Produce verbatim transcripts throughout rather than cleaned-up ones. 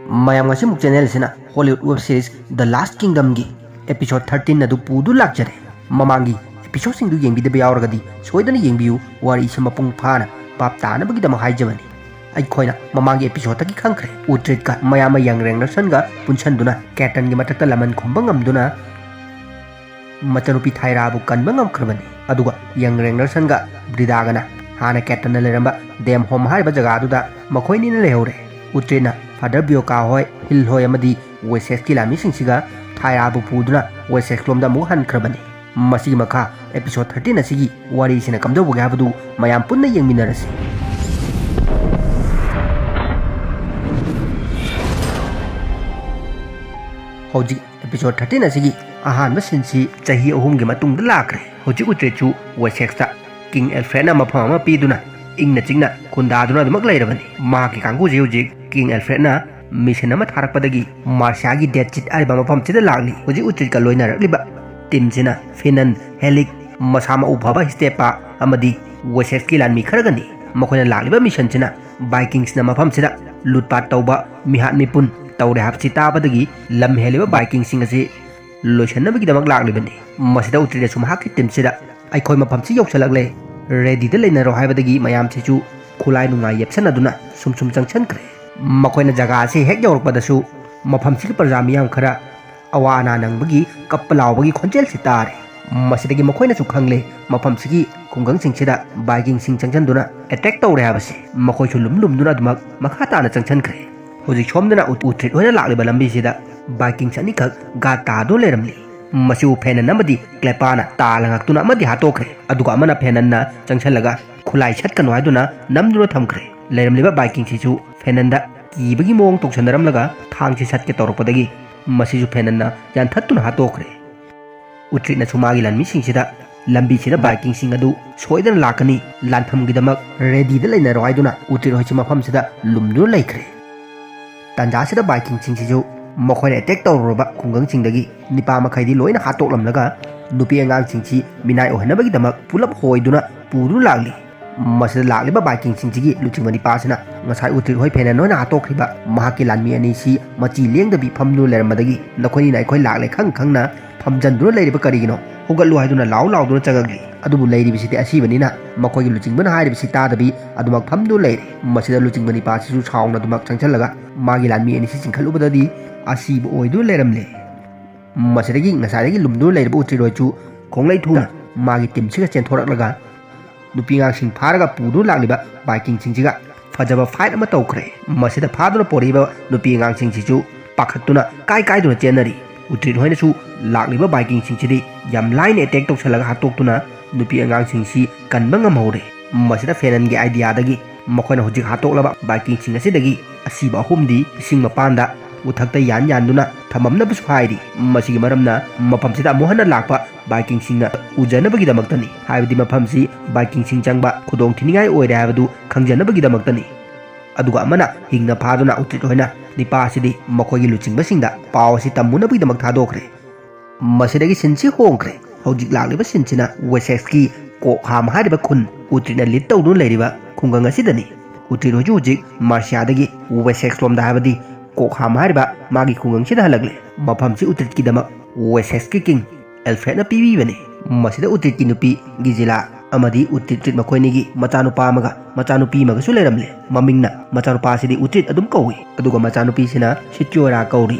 ꯃꯌꯥꯝ, ꯉꯁꯤꯃꯨꯛ ꯆꯦꯅꯦꯜꯁꯤꯅ Hollywood web series ꯗ ꯂꯥꯁ ꯀꯤꯡꯗꯝꯒꯤ episode thirteen ꯑꯗꯨ ꯄꯨꯗꯨꯅ ꯂꯥꯛꯆꯔꯦ꯫ ꯃꯃꯥꯡꯒꯤ ꯑꯦꯄꯤꯁꯣꯗꯁꯤꯡꯗꯨ ꯌꯦꯡꯕꯤꯗꯕ ꯌꯥꯎꯔꯒꯗꯤ ꯁꯣꯏꯗꯅ ꯌꯦꯡꯕꯤꯌꯨ, ꯋꯥꯔꯤꯁꯤ ꯃꯄꯨꯡ ꯐꯥꯅ ꯚꯥꯞ ꯇꯥꯅꯕꯒꯤꯗꯃꯛ ꯍꯥꯏꯖꯕꯅꯤ꯫ ꯑꯩꯈꯣꯏꯅ ꯃꯃꯥꯡꯒꯤ ꯑꯦꯄꯤꯁꯣꯗꯇꯒꯤ ꯈꯪꯈ꯭ꯔꯦ, ꯎꯇ꯭ꯔꯤꯠꯀ ꯃꯌꯥꯝꯕ ꯌꯪ ꯔꯦꯡꯅꯔꯁꯟꯒ ꯄꯨꯟꯁꯟꯗꯨꯅ ꯀꯦꯇꯟꯒꯤ ꯃꯊꯛꯇ ꯂꯃꯟ ꯈꯨꯝꯕ ꯉꯝꯗꯨꯅ ꯃꯆꯥꯅꯨꯄꯤ ꯊꯥꯏꯔꯥꯕꯨ ꯀꯟꯕ ꯉꯝꯈ꯭ꯔꯕꯅꯤ꯫ ꯑꯗꯨꯒ ꯌꯪ ꯔꯦꯡꯅꯔꯁꯟꯒ ꯕ꯭ꯔꯤꯗꯥꯒꯅ ꯍꯥꯟꯅ ꯀꯦꯇꯟꯅ ꯂꯩꯔꯝꯕ ꯗꯦꯝ ꯍꯣꯝ ꯍꯥꯏꯔꯤꯕ ꯖꯒꯥ ꯑꯗꯨꯗ ꯃꯈꯣꯏꯅꯤꯅ ꯂꯩꯍꯧꯔꯦ꯫ ꯎꯇ꯭ꯔꯤꯠꯅ ꯐꯥꯗꯔ ꯕꯤꯌꯣꯀꯥ ꯍꯣꯏ, ꯍꯤꯜ ꯍꯣꯏ ꯑꯃꯗꯤ ꯋꯦꯁꯦꯁꯀꯤ ꯂꯥꯟꯃꯤꯁꯤꯡꯁꯤꯒ ꯊꯥꯏꯔꯥꯕꯨ ꯄꯨꯗꯨꯅ ꯋꯦꯁꯦꯁ ꯂꯣꯝꯗ ꯑꯃꯨꯛ ꯍꯟꯈ꯭ꯔꯕꯅꯤ꯫ ꯃꯁꯤꯒꯤ ꯃꯈꯥ ꯑꯦꯄꯤꯁꯣꯗ ꯊꯥꯔꯇꯤꯟ ꯑꯁꯤꯒꯤ ꯋꯥꯔꯤꯁꯤꯅ ꯀꯝꯗꯧꯕꯒꯦ ꯍꯥꯏꯕꯗꯨ ꯃꯌꯥꯝ ꯄꯨꯟꯅ ꯌꯦꯡꯃꯤꯟꯅꯔꯁꯤ꯫ ꯍꯧꯖꯤꯛ ꯑꯦꯄꯤꯁꯣꯗ ꯊꯥꯔꯇꯤꯟ ꯑꯁꯤꯒꯤ ꯑꯍꯥꯟꯕ ꯁꯤꯟꯁꯤ ꯆꯍꯤ ꯑꯍꯨꯝꯒꯤ ꯃꯇꯨꯡꯗ ꯂꯥꯛꯈ꯭ꯔꯦ꯫ ꯍꯧꯖꯤꯛ ꯎꯇ꯭ꯔꯤꯠꯁꯨ ꯋꯦꯁꯦꯛꯁꯇ ꯀꯤꯡ ꯑꯦꯜꯐ꯭ꯔꯦꯗꯅ ꯃꯐꯝ ꯑꯃ ꯄꯤꯗꯨꯅ ꯏꯪꯅ ꯆꯤꯛꯅ ꯈꯨꯟꯗꯥꯗꯨꯅ ꯑꯗꯨꯃꯛ ꯂꯩꯔꯕꯅꯤ꯫ ꯃꯍꯥꯛꯀꯤ ꯀꯥꯡꯕꯨꯁꯤ ꯍꯧꯖꯤꯛ ꯀꯤꯡ ꯑꯦꯜꯐ꯭ꯔꯦꯗꯅ ꯃꯤꯁꯟ ꯑꯃ ꯊꯥꯔꯛꯄꯗꯒꯤ ꯃꯥꯔꯁꯤꯌꯥꯒꯤ ꯗꯦꯠ ꯁꯤꯠ ꯍꯥꯏꯔꯤꯕ ꯃꯐꯝꯁꯤꯗ ꯂꯥꯛꯂꯤ꯫ ꯍꯧꯖꯤꯛ ꯎꯇ꯭ꯔꯤꯠꯀ ꯂꯣꯏꯅꯔꯛꯂꯤꯕ ꯇꯤꯝꯁꯤꯅ ꯐꯤꯅꯟ, ꯍꯦꯂꯤꯛ, ꯃꯁꯥ ꯃꯎ ꯐꯕ ꯍꯤꯁꯇꯦꯄꯥ ꯑꯃꯗꯤ ꯋꯦꯁꯦꯛꯁꯀꯤ ꯂꯥꯟꯃꯤ ꯈꯔꯒꯅꯤ꯫ ꯃꯈꯣꯏꯅ ꯂꯥꯛꯂꯤꯕ ꯃꯤꯁꯟꯁꯤꯅ ꯕꯥꯏꯀꯤꯡꯁꯤꯅ ꯃꯐꯝꯁꯤꯗ ꯂꯨꯠꯄꯥꯠ ꯇꯧꯕ, ꯃꯤꯍꯥꯠ ꯃꯤꯄꯨꯟ ꯇꯧꯔꯦ ꯍꯥꯏꯕꯁꯤ ꯇꯥꯕꯗꯒꯤ ꯂꯝ ꯍꯦꯜꯂꯤꯕ ꯕꯥꯏꯀꯤꯡꯁꯤꯡ ꯑꯁꯤ ꯂꯣꯏꯁꯤꯟꯅꯕꯒꯤꯗꯃꯛ ꯂꯥꯛꯂꯤꯕꯅꯤ꯫ ꯃꯁꯤꯗ ꯎꯇ꯭ꯔꯤꯠꯅꯁꯨ ꯃꯍꯥꯛꯀꯤ ꯇꯤꯝꯁꯤꯗ "ꯑꯩꯈꯣꯏ ꯃꯐꯝꯁꯤ ꯌꯧꯁꯤꯜꯂꯛꯂꯦ, ꯔꯦꯗꯤꯗ ꯂꯩꯅꯔꯣ" ꯍꯥꯏꯕꯗꯒꯤ ꯃꯌꯥꯝꯁꯤꯁꯨ ꯈꯨꯠꯂꯥꯏ ꯅꯨꯡꯂꯥꯏ ꯌꯦꯞꯁꯟꯅꯗꯨꯅ ꯁꯨꯝ ꯁꯨꯝ ꯆꯪꯁꯤꯟꯈ꯭ꯔꯦ꯫ ꯃꯈꯣꯏꯅ ꯖꯒꯥ ꯑꯁꯤ ꯍꯦꯛ ꯌꯧꯔꯛꯄꯗꯁꯨ ꯃꯐꯝꯁꯤꯒꯤ ꯄ꯭ꯔꯖꯥ ꯃꯤꯌꯥꯝ ꯈꯔ ꯑꯋꯥ ꯑꯅꯥ ꯅꯪꯕꯒꯤ ꯀꯞꯄ ꯂꯥꯎꯕꯒꯤ ꯈꯣꯟꯖꯦꯜꯁꯤ ꯇꯥꯔꯦ꯫ ꯃꯁꯤꯗꯒꯤ ꯃꯈꯣꯏꯅꯁꯨ ꯈꯪꯂꯦ, ꯃꯐꯝꯁꯤꯒꯤ ꯈꯨꯡꯒꯪꯁꯤꯡꯁꯤꯗ ꯕꯥꯏꯀꯤꯡꯁꯤꯡ ꯆꯪꯁꯤꯟꯗꯨꯅ ꯑꯦꯇꯦꯛ ꯇꯧꯔꯦ ꯍꯥꯏꯕꯁꯤ꯫ ꯃꯈꯣꯏꯁꯨ ꯂꯨꯝ ꯂꯨꯝꯗꯨꯅ ꯑꯗꯨꯃꯛ ꯃꯈꯥ ꯇꯥꯅ ꯆꯪꯁꯤꯟꯈ꯭ꯔꯦ꯫ ꯍꯧꯖꯤꯛ ꯁꯣꯝꯗꯅ ꯎꯠ-, ꯎꯇ꯭ꯔꯤꯠ ꯍꯣꯏꯅ ꯂꯥꯛꯂꯤꯕ ꯂꯝꯕꯤꯁꯤꯗ ꯕꯥꯏꯀꯤꯡꯁ ꯑꯅꯤꯈꯛ ꯒꯥꯔꯗ ꯇꯥꯗꯨꯅ ꯂꯩꯔꯝꯂꯤ꯫ ꯃꯁꯤꯕꯨ ꯐꯦꯅꯟ ꯑꯃꯗꯤ ꯀ꯭ꯂꯦꯄꯥꯅ ꯇꯥ ꯂꯪꯉꯛꯇꯨꯅ ꯑꯃꯗꯤ ꯍꯥꯠꯇꯣꯛꯈ꯭ꯔꯦ, ꯑꯗꯨꯒ ꯑꯃꯅ ꯐꯦꯅꯟꯅ ꯆꯪꯁꯤꯜꯂꯒ "ꯈꯨꯠꯂꯥꯏ ꯁꯠꯀꯅꯨ" ꯍꯥꯏꯗꯨꯅ ꯅꯝꯗꯨꯅ ꯊꯝꯈ꯭ꯔꯦ꯫ ꯂꯩꯔꯝꯂꯤꯕ ꯕꯥꯏꯀꯤꯡꯁꯤꯁꯨ ꯐꯦꯅꯟꯗ ꯀꯤꯕꯒꯤ ꯃꯑꯣꯡ ꯇꯧꯁꯟꯅꯔꯝꯂꯒ ꯊꯥꯡꯁꯤ ꯁꯠꯀꯦ ꯇꯧꯔꯛꯄꯗꯒꯤ ꯃꯁꯤꯁꯨ ꯐꯦꯅꯟꯅ ꯌꯥꯟꯊꯠꯇꯨꯅ ꯍꯥꯠꯇꯣꯛꯈ꯭ꯔꯦ꯫ ꯎꯇ꯭ꯔꯤꯠꯅꯁꯨ ꯃꯥꯒꯤ ꯂꯥꯟꯃꯤꯁꯤꯡꯁꯤꯗ "ꯂꯝꯕꯤꯁꯤꯗ ꯕꯥꯏꯀꯤꯡꯁꯤꯡ ꯑꯗꯨ ꯁꯣꯏꯗꯅ ꯂꯥꯛꯀꯅꯤ, ꯂꯥꯟꯐꯝꯒꯤꯗꯃꯛ ꯔꯦꯗꯤꯗ ꯂꯩꯅꯔꯣ" ꯍꯥꯏꯗꯨꯅ ꯎꯇ꯭ꯔꯤꯠ ꯍꯣꯏꯁꯤ ꯃꯐꯝꯁꯤꯗ ꯂꯨꯝꯗꯨꯅ ꯂꯩꯈ꯭ꯔꯦ꯫ ꯇꯥꯟꯖꯥꯁꯤꯗ ꯕꯥꯏꯀꯤꯡꯁꯤꯡꯁꯤꯁꯨ ꯃꯈꯣꯏꯅ ꯑꯦꯇꯦꯛ ꯇꯧꯔꯨꯔꯕ ꯈꯨꯡꯒꯪꯁꯤꯡꯗꯒꯤ ꯅꯤꯄꯥ ꯃꯈꯩꯗꯤ ꯂꯣꯏꯅ ꯍꯥꯠꯇꯣꯛꯂꯝꯂꯒ ꯅꯨꯄꯤ ꯑꯉꯥꯡꯁꯤꯡꯁꯤ ꯃꯤꯅꯥꯏ ꯑꯣꯏꯍꯟꯅꯕꯒꯤꯗꯃꯛ ꯄꯨꯂꯞ ꯍꯣꯏꯗꯨꯅ ꯄꯨꯗꯨꯅ ꯂꯥꯛꯂꯤ꯫ ꯃꯁꯤꯗ ꯂꯥꯛꯂꯤꯕ ꯕꯥꯏꯀꯤꯡꯁꯤꯡꯁꯤꯒꯤ ꯂꯨꯆꯤꯡꯕ ꯅꯤꯄꯥꯁꯤꯅ ꯉꯁꯥꯏ ꯎꯇ꯭ꯔꯤꯠ ꯍꯣꯏ ꯐꯦꯅꯟ ꯍꯣꯏꯅ ꯍꯥꯠꯇꯣꯛꯈ꯭ꯔꯤꯕ ꯃꯍꯥꯛꯀꯤ ꯂꯥꯟꯃꯤ ꯑꯅꯤꯁꯤ ꯃꯆꯤ ꯂꯦꯡꯗꯕꯤ ꯐꯝꯗꯨꯅ ꯂꯩꯔꯝꯕꯗꯒꯤ, "ꯅꯈꯣꯏꯅꯤꯅ ꯑꯩꯈꯣꯏ ꯂꯥꯛꯂꯦ ꯈꯪ ꯈꯪꯅ ꯐꯝꯖꯟꯗꯨꯅ ꯂꯩꯔꯤꯕ ꯀꯔꯤꯒꯤꯅꯣ? ꯍꯧꯒꯠꯂꯨ" ꯍꯥꯏꯗꯨꯅ ꯂꯥꯎ ꯂꯥꯎꯗꯨꯅ ꯆꯪꯉꯛꯂꯤ꯫ ꯑꯗꯨꯕꯨ ꯂꯩꯔꯤꯕꯁꯤꯗꯤ ꯑꯁꯤꯕꯅꯤꯅ ꯃꯈꯣꯏꯒꯤ ꯂꯨꯆꯤꯡꯕꯅ ꯍꯥꯏꯔꯤꯕꯁꯤ ꯇꯥꯗꯕꯤ ꯑꯗꯨꯃꯛ ꯐꯝꯗꯨꯅ ꯂꯩꯔꯦ꯫ ꯃꯁꯤꯗ ꯂꯨꯆꯤꯡꯕ ꯅꯤꯄꯥꯁꯤꯁꯨ ꯁꯥꯎꯅ ꯑꯗꯨꯃꯛ ꯆꯪꯁꯤꯜꯂꯒ ꯃꯥꯒꯤ ꯂꯥꯟꯃꯤ ꯑꯅꯤꯁꯤ ꯆꯤꯡꯈꯠꯂꯨꯕꯗꯗꯤ ꯑꯁꯤꯕ ꯑꯣꯏꯗꯨꯅ ꯂꯩꯔꯝꯂꯦ꯫ ꯃꯁꯤꯗꯒꯤ ꯉꯁꯥꯏꯗꯒꯤ ꯂꯨꯝꯗꯨꯅ ꯂꯩꯔꯤꯕ ꯎꯇ꯭ꯔꯤꯠ ꯍꯣꯏꯁꯨ ꯈꯣꯡꯂꯩ ꯊꯨꯅ ꯃꯥꯒꯤ ꯇꯤꯝꯁꯤꯒ ꯆꯦꯟꯊꯣꯔꯛꯂꯒ ꯅꯨꯄꯤ ꯑꯉꯥꯡꯁꯤꯡ ꯐꯥꯔꯒ ꯄꯨꯗꯨꯅ ꯂꯥꯛꯂꯤꯕ ꯕꯥꯏꯀꯤꯡꯁꯤꯡꯁꯤꯒ ꯐꯖꯕ ꯐꯥꯏꯠ ꯑꯃ ꯇꯧꯈ꯭ꯔꯦ꯫ ꯃꯁꯤꯗ ꯐꯥꯗꯨꯅ ꯄꯣꯔꯛꯏꯕ ꯅꯨꯄꯤ ꯑꯉꯥꯡꯁꯤꯡꯁꯤꯁꯨ ꯄꯥꯈꯠꯇꯨꯅ ꯀꯥꯏ ꯀꯥꯏꯗꯨꯅ ꯆꯦꯟꯅꯔꯤ꯫ ꯎꯇ꯭ꯔꯤꯠ ꯍꯣꯏꯅꯁꯨ ꯂꯥꯛꯂꯤꯕ ꯕꯥꯏꯀꯤꯡꯁꯤꯡꯁꯤꯗꯤ ꯌꯥꯝ ꯂꯥꯏꯅ ꯑꯦꯇꯦꯛ ꯇꯧꯁꯜꯂꯒ ꯍꯥꯠꯇꯣꯛꯇꯨꯅ ꯅꯨꯄꯤ ꯑꯉꯥꯡꯁꯤꯡꯁꯤ ꯀꯟꯕ ꯉꯝꯍꯧꯔꯦ꯫ ꯃꯁꯤꯗ ꯐꯦꯅꯟꯒꯤ ꯑꯥꯏꯗꯤꯌꯥꯗꯒꯤ ꯃꯈꯣꯏꯅ ꯍꯧꯖꯤꯛ ꯍꯥꯠꯇꯣꯛꯂꯕ ꯕꯥꯏꯀꯤꯡꯁꯤꯡ ꯑꯁꯤꯗꯒꯤ ꯑꯁꯤꯕ ꯑꯍꯨꯝꯗꯤ ꯏꯁꯤꯡ ꯃꯄꯥꯟꯗ ꯎꯊꯛꯇ ꯌꯥꯟ ꯌꯥꯟꯗꯨꯅ ꯊꯝꯃꯝꯅꯕꯁꯨ ꯍꯥꯏꯔꯤ꯫ ꯃꯁꯤꯒꯤ ꯃꯔꯝꯅ ꯃꯐꯝꯁꯤꯗ ꯑꯃꯨꯛ ꯍꯟꯅ ꯂꯥꯛꯄ ꯕꯥꯏꯀꯤꯡꯁꯤꯡꯅ ꯎꯖꯅꯕꯒꯤꯗꯃꯛꯇꯅꯤ꯫ ꯍꯥꯏꯕꯗꯤ ꯃꯐꯝꯁꯤ ꯕꯥꯏꯀꯤꯡꯁꯤꯡ ꯆꯪꯕ ꯈꯨꯗꯣꯡꯊꯤꯅꯤꯡꯉꯥꯏ ꯑꯣꯏꯔꯦ ꯍꯥꯏꯕꯗꯨ ꯈꯪꯖꯅꯕꯒꯤꯗꯃꯛꯇꯅꯤ꯫ ꯑꯗꯨꯒ ꯑꯃꯅ ꯍꯤꯡꯅ ꯐꯥꯗꯨꯅ ꯎꯇ꯭ꯔꯤꯠ ꯍꯣꯏꯅ ꯅꯤꯄꯥ ꯑꯁꯤꯗꯤ ꯃꯈꯣꯏꯒꯤ ꯂꯨꯆꯤꯡꯕꯁꯤꯡꯗ ꯄꯥꯎ ꯑꯁꯤ ꯇꯝꯃꯨꯅꯕꯒꯤꯗꯃꯛ ꯊꯥꯗꯣꯛꯈ꯭ꯔꯦ꯫ ꯃꯁꯤꯗꯒꯤ ꯁꯤꯟꯁꯤ ꯍꯣꯡꯈ꯭ꯔꯦ꯫ ꯍꯧꯖꯤꯛ ꯂꯥꯛꯂꯤꯕ ꯁꯤꯟꯁꯤꯅ ꯋꯦꯁꯦꯛꯁꯀꯤ ꯀꯣꯛꯍꯥꯝ ꯍꯥꯏꯔꯤꯕ ꯈꯨꯟ, ꯎꯇ꯭ꯔꯤꯠꯅ ꯂꯤꯗ ꯇꯧꯗꯨꯅ ꯂꯩꯔꯤꯕ ꯈꯨꯡꯒꯪ ꯑꯁꯤꯗꯅꯤ꯫ ꯎꯇ꯭ꯔꯤꯠ ꯍꯣꯏꯁꯨ ꯍꯧꯖꯤꯛ ꯃꯥꯔꯁꯤꯌꯥꯗꯒꯤ ꯋꯦꯁꯦꯛꯁ ꯂꯣꯝꯗ, ꯍꯥꯏꯕꯗꯤ ꯀꯣꯛꯍꯥꯝ ꯍꯥꯏꯔꯤꯕ ꯃꯥꯒꯤ ꯈꯨꯡꯒꯪꯁꯤꯗ ꯍꯜꯂꯛꯂꯦ꯫ ꯃꯐꯝꯁꯤ ꯎꯇ꯭ꯔꯤꯠꯀꯤꯗꯃꯛ ꯋꯦꯁꯦꯛꯁꯀꯤ ꯀꯤꯡ ꯑꯦꯜꯐ꯭ꯔꯦꯗꯅ ꯄꯤꯕꯤꯕꯅꯤ꯫ ꯃꯁꯤꯗ ꯎꯇ꯭ꯔꯤꯠꯀꯤ ꯅꯨꯄꯤ ꯒꯤꯖꯤꯂꯥ ꯑꯃꯗꯤ ꯎꯇ꯭ꯔꯤꯠ ꯃꯈꯣꯏꯅꯤꯒꯤ ꯃꯆꯥꯅꯨꯄꯥ ꯑꯃꯒ ꯃꯆꯥꯅꯨꯄꯤ ꯑꯃꯒꯁꯨ ꯂꯩꯔꯝꯂꯦ꯫ ꯃꯃꯤꯡꯅ ꯃꯆꯥꯅꯨꯄꯥꯁꯤꯗꯤ ꯎꯇ꯭ꯔꯤꯠ ꯑꯗꯨꯝ ꯀꯧꯏ, ꯑꯗꯨꯒ ꯃꯆꯥꯅꯨꯄꯤꯁꯤꯅ ꯁꯤꯇ꯭ꯌꯣꯔꯥ ꯀꯧꯔꯤ꯫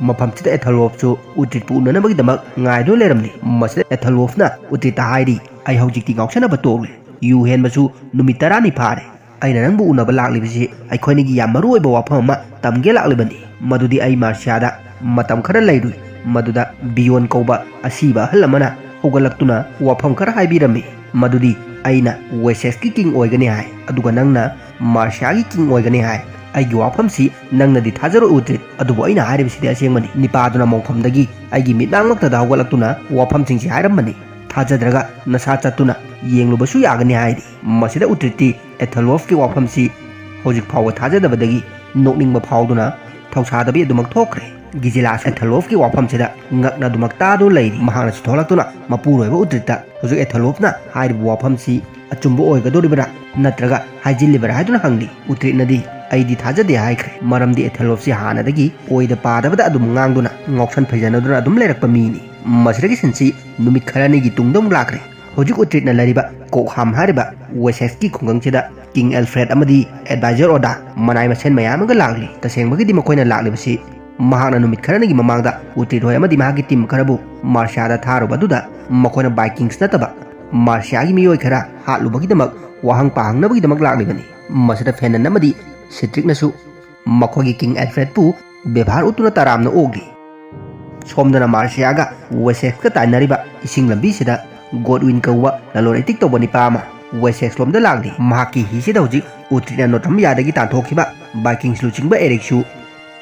ꯃꯐꯝꯁꯤꯗ ꯑꯦꯊꯜꯋꯣꯐꯁꯨ ꯎꯇ꯭ꯔꯤꯠꯄꯨ ꯎꯅꯅꯕꯒꯤꯗꯃꯛ ꯉꯥꯏꯗꯨꯅ ꯂꯩꯔꯝꯂꯤ꯫ ꯃꯁꯤꯗ ꯑꯦꯊꯜꯋꯣꯐꯅ ꯎꯇ꯭ꯔꯤꯠꯇ ꯍꯥꯏꯔꯤ, "ꯑꯩ ꯍꯧꯖꯤꯛꯇꯤ ꯉꯥꯎꯁꯟꯅꯕ ꯇꯣꯛꯂꯦ꯫ ꯌꯨ ꯍꯦꯟꯕꯁꯨ ꯅꯨꯃꯤꯠ ꯇꯔꯥꯅꯤ ꯐꯥꯔꯦ꯫ ꯑꯩꯅ ꯅꯪꯕꯨ ꯎꯅꯕ ꯂꯥꯛꯂꯤꯕꯁꯤ ꯑꯩꯈꯣꯏꯅꯤꯒꯤ ꯌꯥꯝ ꯃꯔꯨ ꯑꯣꯏꯕ ꯋꯥꯐꯝ ꯑꯃ ꯇꯝꯒꯦ ꯂꯥꯛꯂꯤꯕꯅꯤ꯫ ꯃꯗꯨꯗꯤ ꯑꯩ ꯃꯥꯔꯁꯤꯌꯥꯗ ꯃꯇꯝ ꯈꯔ ꯂꯩꯔꯨꯏ꯫ ꯃꯗꯨꯗ ꯕꯤꯌꯣꯟ ꯀꯧꯕ ꯑꯁꯤꯕ ꯑꯍꯜ ꯑꯃꯅ ꯍꯧꯒꯠꯂꯛꯇꯨꯅ ꯋꯥꯐꯝ ꯈꯔ ꯍꯥꯏꯕꯤꯔꯝꯃꯤ꯫ ꯃꯗꯨꯗꯤ ꯑꯩꯅ ꯋꯦꯁꯦꯛꯁꯀꯤ ꯀꯤꯡ ꯑꯣꯏꯒꯅꯤ ꯍꯥꯏ, ꯑꯗꯨꯒ ꯅꯪꯅ ꯃꯥꯔꯁꯤꯌꯥꯒꯤ ꯀꯤꯡ ꯑꯣꯏꯒꯅꯤ ꯍꯥꯏ꯫ ꯑꯩꯒꯤ ꯋꯥꯐꯝꯁꯤ ꯅꯪꯅꯗꯤ ꯊꯥꯖꯔꯣꯏ ꯎꯇ꯭ꯔꯤꯠ, ꯑꯗꯨꯕꯨ ꯑꯩꯅ ꯍꯥꯏꯔꯤꯕꯁꯤꯗꯤ ꯑꯁꯦꯡꯕꯅꯤ꯫" ꯅꯤꯄꯥꯗꯨꯅ ꯃꯣꯡꯐꯝꯗꯒꯤ ꯑꯩꯒꯤ ꯃꯤꯠꯃꯥꯡꯃꯛꯇꯗ ꯍꯧꯒꯠꯂꯛꯇꯨꯅ ꯋꯥꯐꯝꯁꯤꯡꯁꯤ ꯍꯥꯏꯔꯝꯕꯅꯤ꯫ ꯊꯥꯖꯗ꯭ꯔꯒ ꯅꯁꯥ ꯆꯠꯇꯨꯅ ꯌꯦꯡꯂꯨꯕꯁꯨ ꯌꯥꯒꯅꯤ ꯍꯥꯏꯔꯤ꯫ ꯃꯁꯤꯗ ꯎꯇ꯭ꯔꯤꯠꯇꯤ ꯑꯦꯊꯜꯋꯣꯐꯀꯤ ꯋꯥꯐꯝꯁꯤ ꯍꯧꯖꯤꯛ ꯐꯥꯎꯕ ꯊꯥꯖꯗꯕꯗꯒꯤ ꯅꯣꯛꯅꯤꯡꯕ ꯐꯥꯎꯗꯨꯅ ꯊꯧꯁꯥꯗꯕꯤ ꯑꯗꯨꯃꯛ ꯊꯣꯛꯈ꯭ꯔꯦ꯫ ꯒꯤꯖꯤꯂꯥꯁꯨ ꯑꯦꯊꯦꯂꯣꯐꯀꯤ ꯋꯥꯐꯝꯁꯤꯗ ꯉꯛꯅ ꯑꯗꯨꯃꯛ ꯇꯥꯗꯨꯅ ꯂꯩꯔꯤ꯫ ꯃꯍꯥꯛꯅꯁꯨ ꯊꯣꯛꯂꯛꯇꯨꯅ ꯃꯄꯨꯔꯣꯏꯕ ꯎꯇ꯭ꯔꯤꯠꯇ, "ꯍꯧꯖꯤꯛ ꯑꯦꯊꯦꯂꯣꯐꯅ ꯍꯥꯏꯔꯤꯕ ꯋꯥꯐꯝꯁꯤ ꯑꯆꯨꯝꯕ ꯑꯣꯏꯒꯗꯧꯔꯤꯕ꯭ꯔꯥ ꯅꯠꯇ꯭ꯔꯒ ꯍꯥꯏꯖꯤꯜꯂꯤꯕ꯭ꯔꯥ?" ꯍꯥꯏꯗꯨꯅ ꯍꯪꯂꯤ꯫ ꯎꯇ꯭ꯔꯤꯠꯅꯗꯤ, "ꯑꯩꯗꯤ ꯊꯥꯖꯗꯦ" ꯍꯥꯏꯈ꯭ꯔꯦ, ꯃꯔꯝꯗꯤ ꯑꯦꯊꯦꯂꯣꯐꯁꯤ ꯍꯥꯟꯅꯗꯒꯤ ꯑꯣꯏꯗ ꯄꯥꯗꯕꯗ ꯑꯗꯨꯝ ꯉꯥꯡꯗꯨꯅ ꯉꯥꯎꯁꯟ ꯐꯩꯖꯅꯗꯨꯅ ꯑꯗꯨꯝ ꯂꯩꯔꯛꯄ ꯃꯤꯅꯤ꯫ ꯃꯁꯤꯗꯒꯤ ꯁꯤꯟꯁꯤ ꯅꯨꯃꯤꯠ ꯈꯔꯅꯤꯒꯤ ꯇꯨꯡꯗ ꯑꯃꯨꯛ ꯂꯥꯛꯈ꯭ꯔꯦ꯫ ꯍꯧꯖꯤꯛ ꯎꯇ꯭ꯔꯤꯠꯅ ꯂꯩꯔꯤꯕ ꯀꯣꯛꯍꯥꯝ ꯍꯥꯏꯔꯤꯕ ꯋꯦꯁꯦꯛꯁꯀꯤ ꯈꯨꯡꯒꯪꯁꯤꯗ ꯀꯤꯡ ꯑꯦꯜꯐ꯭ꯔꯦꯗ ꯑꯃꯗꯤ ꯑꯦꯗꯚꯥꯏꯖꯔ ꯑꯣꯗꯥ, ꯃꯅꯥꯏ ꯃꯁꯦꯟ ꯃꯌꯥꯝ ꯑꯃꯒ ꯂꯥꯛꯂꯤ꯫ ꯇꯁꯦꯡꯕꯒꯤꯗꯤ ꯃꯈꯣꯏꯅ ꯂꯥꯛꯂꯤꯕꯁꯤ ꯃꯍꯥꯛꯅ ꯅꯨꯃꯤꯠ ꯈꯔꯅꯤꯒꯤ ꯃꯃꯥꯡꯗ ꯎꯇ꯭ꯔꯤꯠ ꯍꯣꯏ ꯑꯃꯗꯤ ꯃꯍꯥꯛꯀꯤ ꯇꯤꯝ ꯈꯔꯕꯨ ꯃꯥꯔꯁꯤꯌꯥꯗ ꯊꯥꯔꯨꯕ ꯑꯗꯨꯗ ꯃꯈꯣꯏꯅ ꯚꯥꯏꯀꯤꯡꯁ ꯅꯠꯇꯕ ꯃꯥꯔꯁꯤꯌꯥꯒꯤ ꯃꯤꯑꯣꯏ ꯈꯔ ꯍꯥꯠꯂꯨꯕꯒꯤꯗꯃꯛ ꯋꯥꯍꯪ ꯄꯥꯍꯪꯅꯕꯒꯤꯗꯃꯛ ꯂꯥꯛꯂꯤꯕꯅꯤ꯫ ꯃꯁꯤꯗ ꯐꯦꯅꯟ ꯑꯃꯗꯤ ꯁꯤꯇ꯭ꯔꯤꯛꯅꯁꯨ ꯃꯈꯣꯏꯒꯤ ꯀꯤꯡ ꯑꯦꯜꯐ꯭ꯔꯦꯗꯄꯨ ꯕꯦꯕꯥꯔ ꯎꯠꯇꯨꯅ ꯇꯔꯥꯝꯅ ꯑꯣꯛꯂꯤ꯫ ꯁꯣꯝꯗꯅ ꯃꯥꯔꯁꯤꯌꯥꯒ ꯋꯦꯁꯦꯛꯁꯀ ꯇꯥꯏꯅꯔꯤꯕ ꯏꯁꯤꯡ ꯂꯝꯕꯤꯁꯤꯗ ꯒꯣꯗꯋꯤꯟ ꯀꯧꯕ ꯂꯂꯣꯟ ꯏꯇꯤꯛ ꯇꯧꯕ ꯅꯤꯄꯥ ꯑꯃ ꯋꯦꯁꯦꯛꯁ ꯂꯣꯝꯗ ꯂꯥꯛꯂꯤ꯫ ꯃꯍꯥꯛꯀꯤ ꯍꯤꯁꯤꯗ ꯍꯧꯖꯤꯛ ꯎꯇ꯭ꯔꯤꯠꯅ ꯅꯣꯇ꯭ꯔꯝꯕꯤꯌꯥꯗꯒꯤ ꯇꯥꯟꯊꯣꯛꯈꯤꯕ ꯚꯥꯏꯀꯤꯡꯁ ꯂꯨꯆꯤꯡꯕ ꯑꯦꯔꯤꯛꯁꯨ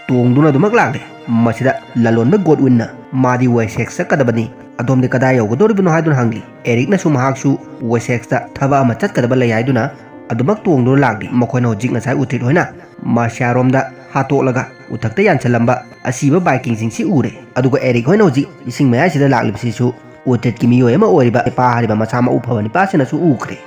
ꯇꯣꯡꯗꯨꯅ ꯑꯗꯨꯃꯛ ꯂꯥꯛꯂꯤ꯫ ꯃꯁꯤꯗ ꯂꯂꯣꯟꯕ ꯒꯣꯗꯋꯤꯟꯅ ꯃꯥꯗꯤ ꯋꯦꯁꯦꯛꯁ ꯆꯠꯀꯗꯕꯅꯤ, ꯑꯗꯣꯝꯗꯤ ꯀꯗꯥꯏ ꯌꯧꯒꯗꯧꯔꯤꯕꯅꯣ ꯍꯥꯏꯗꯨꯅ ꯍꯪꯂꯤ꯫ ꯑꯦꯔꯤꯛꯅꯁꯨ ꯃꯍꯥꯛꯁꯨ ꯋꯦꯁꯦꯛꯁꯇ ꯊꯕꯛ ꯑꯃ ꯆꯠꯀꯗꯕ ꯂꯩ ꯍꯥꯏꯗꯨꯅ ꯑꯗꯨꯃꯛ ꯇꯣꯡꯗꯨꯅ ꯂꯥꯛꯂꯤ꯫ ꯃꯈꯣꯏꯅ ꯍꯧꯖꯤꯛ ꯉꯁꯥꯏ ꯎꯇ꯭ꯔꯤꯠ ꯍꯣꯏꯅ ꯃꯥꯔꯁꯤꯌꯥꯔꯣꯝꯗ ꯍꯥꯠꯇꯣꯛꯂꯒ ꯎꯊꯛꯇ ꯌꯥꯟꯁꯤꯜꯂꯝꯕ ꯑꯁꯤꯕ ꯚꯥꯏꯀꯤꯡꯁꯤꯡꯁꯤ ꯎꯔꯦ꯫ ꯑꯗꯨꯒ ꯑꯦꯔꯤꯛ ꯍꯣꯏꯅ ꯍꯧꯖꯤꯛ ꯏꯁꯤꯡ ꯃꯌꯥꯏꯁꯤꯗ ꯂꯥꯛꯂꯤꯕꯁꯤꯁꯨ ꯎꯇ꯭ꯔꯤꯠꯀꯤ ꯃꯤꯑꯣꯏ ꯑꯃ ꯑꯣꯏꯔꯤꯕ ꯅꯤꯄꯥ ꯍꯥꯏꯔꯤꯕ ꯃꯁꯥ ꯃꯎ ꯐꯕ ꯅꯤꯄꯥꯁꯤꯅꯁꯨ ꯎꯈ꯭ꯔꯦ꯫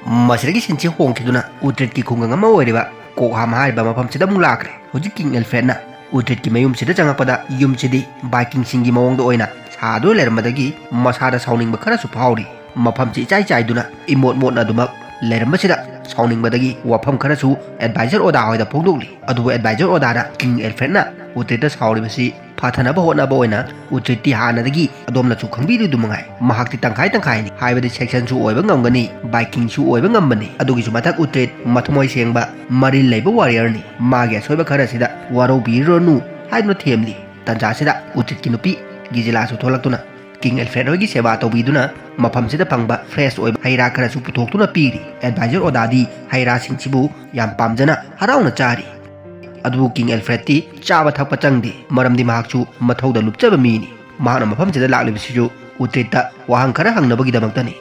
ꯃꯁꯤꯗꯒꯤ ꯁꯤꯟꯁꯤ ꯍꯣꯡꯈꯤꯗꯨꯅ ꯎꯇ꯭ꯔꯤꯠꯀꯤ ꯈꯨꯡꯒꯪ ꯑꯃ ꯑꯣꯏꯔꯤꯕ ꯀꯣꯛꯍꯥꯝ ꯍꯥꯏꯔꯤꯕ ꯃꯐꯝꯁꯤꯗ ꯑꯃꯨꯛ ꯂꯥꯛꯈ꯭ꯔꯦ꯫ ꯍꯧꯖꯤꯛ ꯀꯤꯡ ꯑꯦꯜꯐ꯭ꯔꯦꯗꯅ ꯎꯇ꯭ꯔꯤꯠꯀꯤ ꯃꯌꯨꯝꯁꯤꯗ ꯆꯪꯉꯛꯄꯗ ꯌꯨꯝꯁꯤꯗꯤ ꯚꯥꯏꯀꯤꯡꯁꯤꯡꯒꯤ ꯃꯑꯣꯡꯗ ꯑꯣꯏꯅ ꯁꯥꯗꯨꯅ ꯂꯩꯔꯝꯕꯗꯒꯤ ꯃꯁꯥꯗ ꯁꯥꯎꯅꯤꯡꯕ ꯈꯔꯁꯨ ꯐꯥꯎꯔꯤ꯫ ꯃꯐꯝꯁꯤ ꯏꯆꯥꯏ ꯆꯥꯏꯗꯨꯅ ꯏꯃꯣꯠ ꯃꯣꯠꯅ ꯑꯗꯨꯃꯛ ꯂꯩꯔꯝꯕꯁꯤꯗ ꯁꯥꯎꯅꯤꯡꯕꯗꯒꯤ ꯋꯥꯐꯝ ꯈꯔꯁꯨ ꯑꯦꯗꯚꯥꯏꯖꯔ ꯑꯣꯗꯥ ꯍꯣꯏꯗ ꯐꯣꯡꯗꯣꯛꯂꯤ꯫ ꯑꯗꯨꯕꯨ ꯑꯦꯗꯚꯥꯏꯖꯔ ꯑꯣꯗꯥꯅ ꯀꯤꯡ ꯑꯦꯜꯐ꯭ꯔꯦꯗꯅ ꯎꯇ꯭ꯔꯤꯠꯇ ꯁꯥꯎꯔꯤꯕꯁꯤ ꯐꯊꯅꯕ ꯍꯣꯠꯅꯕ ꯑꯣꯏꯅ ꯎꯇ꯭ꯔꯤꯠꯇꯤ ꯍꯥꯟꯅꯗꯒꯤ ꯑꯗꯣꯝꯅꯁꯨ ꯈꯪꯕꯤꯔꯤꯗꯨ ꯃꯉꯥꯏ, ꯃꯍꯥꯛꯇꯤ ꯇꯪꯈꯥꯏ ꯇꯪꯈꯥꯏꯅꯤ꯫ ꯍꯥꯏꯕꯗꯤ ꯁꯦꯛꯁꯟꯁꯨ ꯑꯣꯏꯕ ꯉꯝꯒꯅꯤ, ꯚꯥꯏꯀꯤꯡꯁꯨ ꯑꯣꯏꯕ ꯉꯝꯕꯅꯤ꯫ ꯑꯗꯨꯒꯤꯁꯨ ꯃꯊꯛ ꯎꯇ꯭ꯔꯤꯠ ꯃꯊꯃꯣꯏ ꯁꯦꯡꯕ, ꯃꯔꯤꯜ ꯂꯩꯕ ꯋꯥꯔꯤꯌꯔꯅꯤ꯫ ꯃꯥꯒꯤ ꯑꯁꯣꯏꯕ ꯈꯔ ꯑꯁꯤꯗ ꯋꯥꯔꯧꯕꯤꯔꯨꯔꯅꯨ ꯍꯥꯏꯗꯨꯅ ꯊꯦꯝꯂꯤ꯫ ꯇꯟꯖꯥꯁꯤꯗ ꯎꯇ꯭ꯔꯤꯠꯀꯤ ꯅꯨꯄꯤ ꯒꯤꯖꯤꯂꯥꯁꯨ ꯊꯣꯛꯂꯛꯇꯨꯅ ꯀꯤꯡ ꯑꯦꯜꯐ꯭ꯔꯦꯗ ꯍꯣꯏꯒꯤ ꯁꯦꯕꯥ ꯇꯧꯕꯤꯗꯨꯅ ꯃꯐꯝꯁꯤꯗ ꯐꯪꯕ ꯐ꯭ꯔꯦꯁ ꯑꯣꯏꯕ ꯍꯩ ꯔꯥ ꯈꯔꯁꯨ ꯄꯨꯊꯣꯛꯇꯨꯅ ꯄꯤꯔꯤ꯫ ꯑꯦꯗꯚꯥꯏꯖꯔ ꯑꯣꯗꯥꯗꯤ ꯍꯩ ꯔꯥꯁꯤꯡꯁꯤꯕꯨ ꯌꯥꯝ ꯄꯥꯝꯖꯅ ꯍꯔꯥꯎꯅ ꯆꯥꯔꯤ꯫ ꯑꯗꯨꯕꯨ ꯀꯤꯡ ꯑꯦꯜꯐ꯭ꯔꯦꯗꯇꯤ ꯆꯥꯕ ꯊꯛꯄ ꯆꯪꯗꯦ, ꯃꯔꯝꯗꯤ ꯃꯍꯥꯛꯁꯨ ꯃꯊꯧꯗ ꯂꯨꯞꯆꯕ ꯃꯤꯅꯤ꯫ ꯃꯍꯥꯛꯅ ꯃꯐꯝꯁꯤꯗ ꯂꯥꯛꯂꯤꯕꯁꯤꯁꯨ ꯎꯇ꯭ꯔꯤꯠꯇ ꯋꯥꯍꯪ ꯈꯔ ꯍꯪꯅꯕꯒꯤꯗꯃꯛꯇꯅꯤ꯫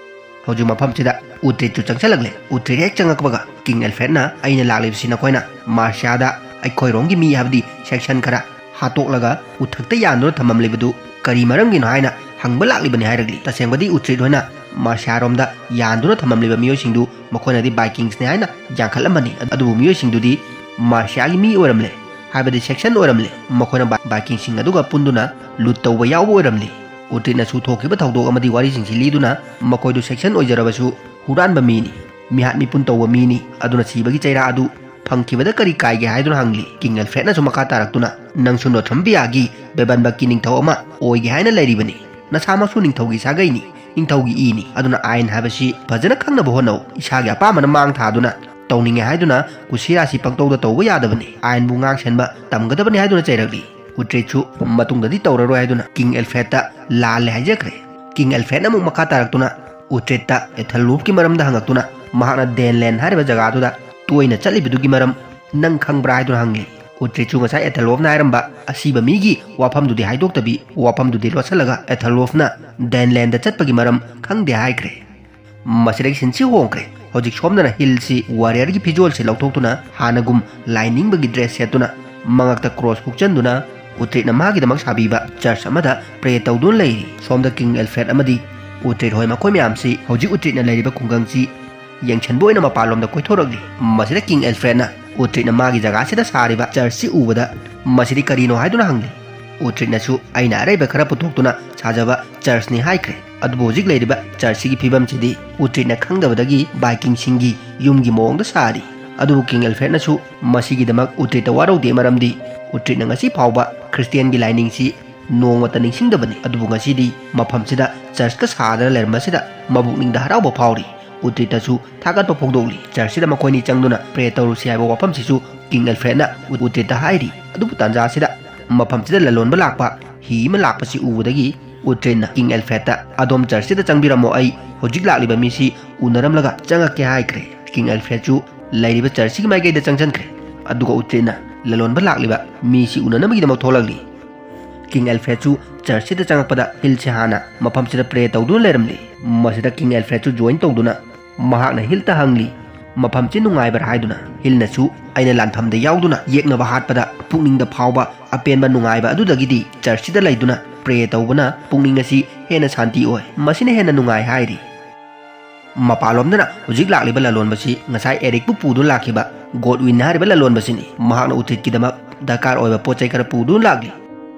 ꯍꯧꯖꯤꯛ ꯃꯐꯝꯁꯤꯗ ꯎꯇ꯭ꯔꯤꯠꯁꯨ ꯆꯪꯁꯤꯜꯂꯛꯂꯦ꯫ ꯎꯇ꯭ꯔꯤꯠ ꯍꯦꯛ ꯆꯪꯉꯛꯄꯒ ꯀꯤꯡ ꯑꯦꯜꯐ꯭ꯔꯦꯗꯅ, "ꯑꯩꯅ ꯂꯥꯛꯂꯤꯕꯁꯤ ꯅꯈꯣꯏꯅ ꯃꯥꯔꯁꯤꯌꯥꯗ ꯑꯩꯈꯣꯏꯔꯣꯝꯒꯤ ꯃꯤ, ꯍꯥꯏꯕꯗꯤ ꯁꯦꯛꯁꯟ ꯈꯔ ꯍꯥꯠꯇꯣꯛꯂꯒ ꯎꯊꯛꯇ ꯌꯥꯟꯗꯨꯅ ꯊꯝꯃꯝꯂꯤꯕꯗꯨ ꯀꯔꯤ ꯃꯔꯝꯒꯤꯅꯣ ꯍꯥꯏꯅ ꯍꯪꯕ ꯂꯥꯛꯂꯤꯕꯅꯤ ꯍꯥꯏꯔꯛꯂꯤ꯫ ꯇꯁꯦꯡꯕꯗꯤ ꯎꯇ꯭ꯔꯤꯠ ꯍꯣꯏꯅ ꯃꯥꯔꯁꯤꯌꯥꯔꯣꯝꯗ ꯌꯥꯟꯗꯨꯅ ꯊꯝꯂꯝꯂꯤꯕ ꯃꯤꯑꯣꯏꯁꯤꯡꯗꯨ ꯃꯈꯣꯏꯅꯗꯤ ꯕꯥꯏꯀꯤꯡꯁꯅꯤ ꯍꯥꯏꯅ ꯌꯥꯟꯈꯠꯂꯝꯕꯅꯤ꯫ ꯑꯗꯨꯕꯨ ꯃꯤꯑꯣꯏꯁꯤꯡꯗꯨꯗꯤ ꯃꯥꯔꯁꯤꯌꯥꯒꯤ ꯃꯤ ꯑꯣꯏꯔꯝꯂꯦ, ꯍꯥꯏꯕꯗꯤ ꯁꯦꯛꯁꯟ ꯑꯣꯏꯔꯝꯂꯦ꯫ ꯃꯈꯣꯏꯅ ꯕꯥ-, ꯕꯥꯏꯀꯤꯡꯁꯤꯡ ꯑꯗꯨꯒ ꯄꯨꯟꯗꯨꯅ ꯂꯨꯠ ꯇꯧꯕ ꯌꯥꯎꯕ ꯑꯣꯏꯔꯝꯂꯦ꯫ ꯎꯇ꯭ꯔꯤꯠꯅꯁꯨ ꯊꯣꯛꯈꯤꯕ ꯊꯧꯗꯣꯛ ꯑꯃꯗꯤ ꯋꯥꯔꯤꯁꯤꯡꯁꯤ ꯂꯤꯗꯨꯅ ꯃꯈꯣꯏꯗꯨ ꯁꯦꯛꯁꯟ ꯑꯣꯏꯖꯔꯕꯁꯨ ꯍꯨꯔꯥꯟꯕ ꯃꯤꯅꯤ, ꯃꯤꯍꯥꯠ ꯃꯤꯄꯨꯟ ꯇꯧꯕ ꯃꯤꯅꯤ, ꯑꯗꯨꯅ ꯁꯤꯕꯒꯤ ꯆꯩꯔꯥ ꯑꯗꯨ ꯐꯪꯈꯤꯕꯗ ꯀꯔꯤ ꯀꯥꯏꯒꯦ ꯍꯥꯏꯗꯨꯅ ꯍꯪꯂꯤ꯫ ꯀꯤꯡ ꯑꯦꯜꯐ꯭ꯔꯦꯗꯅꯁꯨ ꯃꯈꯥ ꯇꯥꯔꯛꯇꯨꯅ, "ꯅꯪꯁꯨ ꯅꯣꯊꯝꯕꯤꯌꯥꯒꯤ ꯕꯦꯕꯟꯕꯛꯀꯤ ꯅꯤꯡꯊꯧ ꯑꯃ ꯑꯣꯏꯒꯦ ꯍꯥꯏꯅ ꯂꯩꯔꯤꯕꯅꯤ꯫ ꯅꯁꯥꯃꯛꯁꯨ ꯅꯤꯡꯊꯧꯒꯤ ꯁꯥꯒꯩꯅꯤ, ꯅꯤꯡꯊꯧꯒꯤ ꯏꯅꯤ꯫ ꯑꯗꯨꯅ ꯑꯥꯏꯟ ꯍꯥꯏꯕꯁꯤ ꯐꯖꯅ ꯈꯪꯅꯕ ꯍꯣꯠꯅꯧ꯫ ꯏꯁꯥꯒꯤ ꯑꯄꯥꯝꯕꯅ ꯃꯥꯡ ꯊꯥꯗꯨꯅ ꯇꯧꯅꯤꯡꯉꯦ ꯍꯥꯏꯗꯨꯅ ꯀꯨꯁꯤꯔꯥꯁꯤ ꯄꯪꯇꯧꯗ ꯇꯧꯕ ꯌꯥꯗꯕꯅꯤ꯫ ꯑꯥꯏꯟꯕꯨ ꯉꯥꯛ ꯁꯦꯟꯕ ꯇꯝꯒꯗꯕꯅꯤ" ꯍꯥꯏꯗꯨꯅ ꯆꯩꯔꯛꯂꯤ꯫ ꯎꯇ꯭ꯔꯤꯠꯁꯨ ꯃꯇꯨꯡꯗꯗꯤ ꯇꯧꯔꯔꯣꯏ ꯍꯥꯏꯗꯨꯅ ꯀꯤꯡ ꯑꯦꯜꯐ꯭ꯔꯦꯗꯇ ꯂꯥꯜꯂꯦ ꯍꯥꯏꯖꯈ꯭ꯔꯦ꯫ ꯀꯤꯡ ꯑꯦꯜꯐ꯭ꯔꯦꯗꯅ ꯑꯃꯨꯛ ꯃꯈꯥ ꯇꯥꯔꯛꯇꯨꯅ ꯎꯇ꯭ꯔꯤꯠꯇ ꯑꯦꯊꯜꯋꯨꯐꯀꯤ ꯃꯔꯝꯗ ꯍꯪꯉꯛꯇꯨꯅ ꯃꯍꯥꯛꯅ ꯗꯦꯟꯂꯦꯟ ꯍꯥꯏꯔꯤꯕ ꯖꯒꯥꯗꯨꯗ ꯇꯣꯏꯅ ꯆꯠꯂꯤꯕꯗꯨꯒꯤ ꯃꯔꯝ ꯅꯪ ꯈꯪꯕ꯭ꯔꯥ ꯍꯥꯏꯗꯨꯅ ꯍꯪꯂꯤ꯫ ꯎꯇ꯭ꯔꯤꯠꯁꯨ ꯉꯁꯥꯏ ꯑꯦꯊꯜꯋꯨꯐꯅ ꯍꯥꯏꯔꯝꯕ ꯑꯁꯤꯕ ꯃꯤꯒꯤ ꯋꯥꯐꯝꯗꯨꯗꯤ ꯍꯥꯏꯗꯣꯛꯇꯕꯤ, ꯋꯥꯐꯝꯗꯨꯗꯤ ꯂꯣꯠꯁꯤꯜꯂꯒ ꯑꯦꯊꯜꯋꯨꯐꯅ ꯗꯦꯟꯂꯦꯟꯗ ꯆꯠꯄꯒꯤ ꯃꯔꯝ ꯈꯪꯗꯦ ꯍꯥꯏꯈ꯭ꯔꯦ꯫ ꯃꯁꯤꯗꯒꯤ ꯁꯤꯟꯁꯤ ꯍꯣꯡꯈ꯭ꯔꯦ꯫ ꯍꯧꯖꯤꯛ ꯁꯣꯝꯗꯅ ꯍꯤꯜꯁꯤ ꯋꯥꯔꯤꯌꯔꯒꯤ ꯐꯤꯖꯣꯜꯁꯤ ꯂꯧꯊꯣꯛꯇꯨꯅ ꯍꯥꯟꯅꯒꯨꯝ ꯂꯥꯏ ꯅꯤꯡꯕꯒꯤ ꯗ꯭ꯔꯦꯁ ꯁꯦꯠꯇꯨꯅ ꯃꯉꯛꯇ ꯀ꯭ꯔꯣꯁ ꯍꯨꯛꯆꯟꯗꯨꯅ ꯎꯇ꯭ꯔꯤꯠꯅ ꯃꯥꯒꯤꯗꯃꯛ ꯁꯥꯕꯤꯕ ꯆꯔꯆ ꯑꯃꯗ ꯄ꯭ꯔꯦ ꯇꯧꯗꯨꯅ ꯂꯩꯔꯤ꯫ ꯁꯣꯝꯗ ꯀꯤꯡ ꯑꯦꯜꯐ꯭ꯔꯦꯗ ꯑꯃꯗꯤ ꯎꯇ꯭ꯔꯤꯠ ꯍꯣꯏ ꯃꯈꯣꯏ ꯃꯌꯥꯝꯁꯤ ꯍꯧꯖꯤꯛ ꯎꯇ꯭ꯔꯤꯠꯅ ꯂꯩꯔꯤꯕ ꯈꯨꯡꯒꯪꯁꯤ ꯌꯦꯡꯁꯤꯟꯕ ꯑꯣꯏꯅ ꯃꯄꯥꯟꯂꯣꯝꯗ ꯀꯣꯏꯊꯣꯔꯛꯂꯤ꯫ ꯃꯁꯤꯗ ꯀꯤꯡ ꯑꯦꯜꯐ꯭ꯔꯦꯗꯅ ꯎꯇ꯭ꯔꯤꯠꯅ ꯃꯥꯒꯤ ꯖꯒꯥꯁꯤꯗ ꯁꯥꯔꯤꯕ ꯆꯔꯆꯁꯤ ꯎꯕꯗ ꯃꯁꯤꯗꯤ ꯀꯔꯤꯅꯣ ꯍꯥꯏꯗꯨꯅ ꯍꯪꯂꯤ꯫ ꯎꯇ꯭ꯔꯤꯠꯅꯁꯨ ꯑꯩꯅ ꯑꯔꯩꯕ ꯈꯔ ꯄꯨꯊꯣꯛꯇꯨꯅ ꯁꯥꯖꯕ ꯆꯔꯆꯅꯤ ꯍꯥꯏꯈ꯭ꯔꯦ꯫ ꯑꯗꯨꯕꯨ ꯍꯧꯖꯤꯛ ꯂꯩꯔꯤꯕ ꯆꯔꯆꯁꯤꯒꯤ ꯐꯤꯕꯝꯁꯤꯗꯤ ꯎꯇ꯭ꯔꯤꯠꯅ ꯈꯪꯗꯕꯗꯒꯤ ꯕꯥꯏꯀꯤꯡꯁꯤꯡꯒꯤ ꯌꯨꯝꯒꯤ ꯃꯑꯣꯡꯗ ꯁꯥꯔꯤ꯫ ꯑꯗꯨꯕꯨ ꯀꯤꯡ ꯑꯦꯜꯐ꯭ꯔꯦꯗꯅꯁꯨ ꯃꯁꯤꯒꯤꯗꯃꯛ ꯎꯇ꯭ꯔꯤꯠꯇ ꯋꯥꯔꯧꯗꯦ, ꯃꯔꯝꯗꯤ ꯎꯇ꯭ꯔꯤꯠꯅ ꯉꯁꯤ ꯐꯥꯎꯕ ꯈ꯭ꯔꯤꯁꯇꯤꯌꯥꯟꯒꯤ ꯂꯥꯏꯅꯤꯡꯁꯤ ꯅꯣꯡꯃꯇ ꯅꯤꯡꯁꯤꯡꯗꯕꯅꯤ꯫ ꯑꯗꯨꯕꯨ ꯉꯁꯤꯗꯤ ꯃꯐꯝꯁꯤꯗ ꯆꯔꯆꯀ ꯁꯥꯗꯅ ꯂꯩꯔꯝꯕꯁꯤꯗ ꯃꯕꯨꯛꯅꯤꯡꯗ ꯍꯔꯥꯎꯕ ꯐꯥꯎꯔꯤ꯫ ꯎꯇ꯭ꯔꯤꯠꯇꯁꯨ ꯊꯥꯒꯠꯄ ꯐꯣꯡꯗꯣꯛꯂꯤ꯫ ꯆꯔꯆꯁꯤꯗ ꯃꯈꯣꯏꯅꯤ ꯆꯪꯗꯨꯅ ꯄ꯭ꯔꯦ ꯇꯧꯔꯨꯁꯤ ꯍꯥꯏꯕ ꯋꯥꯐꯝꯁꯤꯁꯨ ꯀꯤꯡ ꯑꯦꯜꯐ꯭ꯔꯦꯗꯅ ꯎꯇ꯭ꯔꯤꯠꯇ ꯍꯥꯏꯔꯤ꯫ ꯑꯗꯨꯕꯨ ꯇꯥꯟꯖꯥꯁꯤꯗ ꯃꯐꯝꯁꯤꯗ ꯂꯂꯣꯟꯕ ꯂꯥꯛꯄ ꯍꯤ ꯑꯃ ꯂꯥꯛꯄꯁꯤ ꯎꯕꯗꯒꯤ ꯎꯇ꯭ꯔꯤꯠꯅ ꯀꯤꯡ ꯑꯦꯜꯐ꯭ꯔꯦꯗꯇ, "ꯑꯗꯣꯝ ꯆꯔꯆꯁꯤꯗ ꯆꯪꯕꯤꯔꯝꯃꯣ, ꯑꯩ ꯍꯧꯖꯤꯛ ꯂꯥꯛꯂꯤꯕ ꯃꯤꯁꯤ ꯎꯅꯔꯝꯂꯒ ꯆꯪꯉꯛꯀꯦ" ꯍꯥꯏꯈ꯭ꯔꯦ꯫ ꯀꯤꯡ ꯑꯦꯜꯐ꯭ꯔꯦꯗꯁꯨ ꯂꯩꯔꯤꯕ ꯆꯔꯆꯁꯤꯒꯤ ꯃꯥꯏꯀꯩꯗ ꯆꯪꯁꯤꯟꯈ꯭ꯔꯦ꯫ ꯑꯗꯨꯒ ꯎꯇ꯭ꯔꯤꯠꯅ ꯂꯂꯣꯟꯕ ꯂꯥꯛꯂꯤꯕ ꯃꯤꯁꯤ ꯎꯅꯅꯕꯒꯤꯗꯃꯛ ꯊꯣꯛꯂꯛꯂꯤ꯫ ꯀꯤꯡ ꯑꯦꯜꯐ꯭ꯔꯦꯗꯁꯨ ꯆꯔꯆꯁꯤꯗ ꯆꯪꯉꯛꯄꯗ ꯍꯤꯜꯁꯦ ꯍꯥꯟꯅ ꯃꯐꯝꯁꯤꯗ ꯄ꯭ꯔꯦ ꯇꯧꯗꯨꯅ ꯂꯩꯔꯝꯂꯤ꯫ ꯃꯁꯤꯗ ꯀꯤꯡ ꯑꯦꯜꯐ꯭ꯔꯦꯗꯁꯨ ꯖꯣꯏꯟ ꯇꯧꯗꯨꯅ ꯃꯍꯥꯛꯅ ꯍꯤꯜꯇ ꯍꯪꯂꯤ, "ꯃꯐꯝꯁꯤ ꯅꯨꯡꯉꯥꯏꯕ꯭ꯔꯥ?" ꯍꯥꯏꯗꯨꯅ꯫ ꯍꯤꯜꯅꯁꯨ, ꯑꯩꯅ ꯂꯥꯟꯐꯝꯗ ꯌꯥꯎꯗꯨꯅ ꯌꯦꯛꯅꯕ ꯍꯥꯠꯄꯗ ꯄꯨꯛꯅꯤꯡꯗ ꯐꯥꯎꯕ ꯑꯄꯦꯟꯕ ꯅꯨꯡꯉꯥꯏꯕ ꯑꯗꯨꯗꯒꯤꯗꯤ ꯆꯔꯆꯁꯤꯗ ꯂꯩꯗꯨꯅ ꯄ꯭ꯔꯦ ꯇꯧꯕꯅ ꯄꯨꯛꯅꯤꯡ ꯑꯁꯤ ꯍꯦꯟꯅ ꯁꯥꯟꯇꯤ ꯑꯣꯏ, ꯃꯁꯤꯅ ꯍꯦꯟꯅ ꯅꯨꯡꯉꯥꯏ ꯍꯥꯏꯔꯤ꯫ ꯃꯄꯥꯟꯂꯣꯝꯗꯅ ꯍꯧꯖꯤꯛ ꯂꯥꯛꯂꯤꯕ ꯂꯂꯣꯟꯕꯁꯤ ꯉꯁꯥꯏ ꯑꯦꯔꯤꯛꯄꯨ ꯄꯨꯗꯨꯅ ꯂꯥꯛꯈꯤꯕ ꯒꯣꯗꯋꯤꯟ ꯍꯥꯏꯔꯤꯕ ꯂꯂꯣꯟꯕꯁꯤꯅꯤ꯫ ꯃꯍꯥꯛꯅ ꯎꯇ꯭ꯔꯤꯠꯀꯤꯗꯃꯛ ꯗꯔꯀꯥꯔ ꯑꯣꯏꯕ ꯄꯣꯠ ꯆꯩ ꯈꯔ ꯄꯨꯗꯨꯅ ꯂꯥꯛꯂꯤ꯫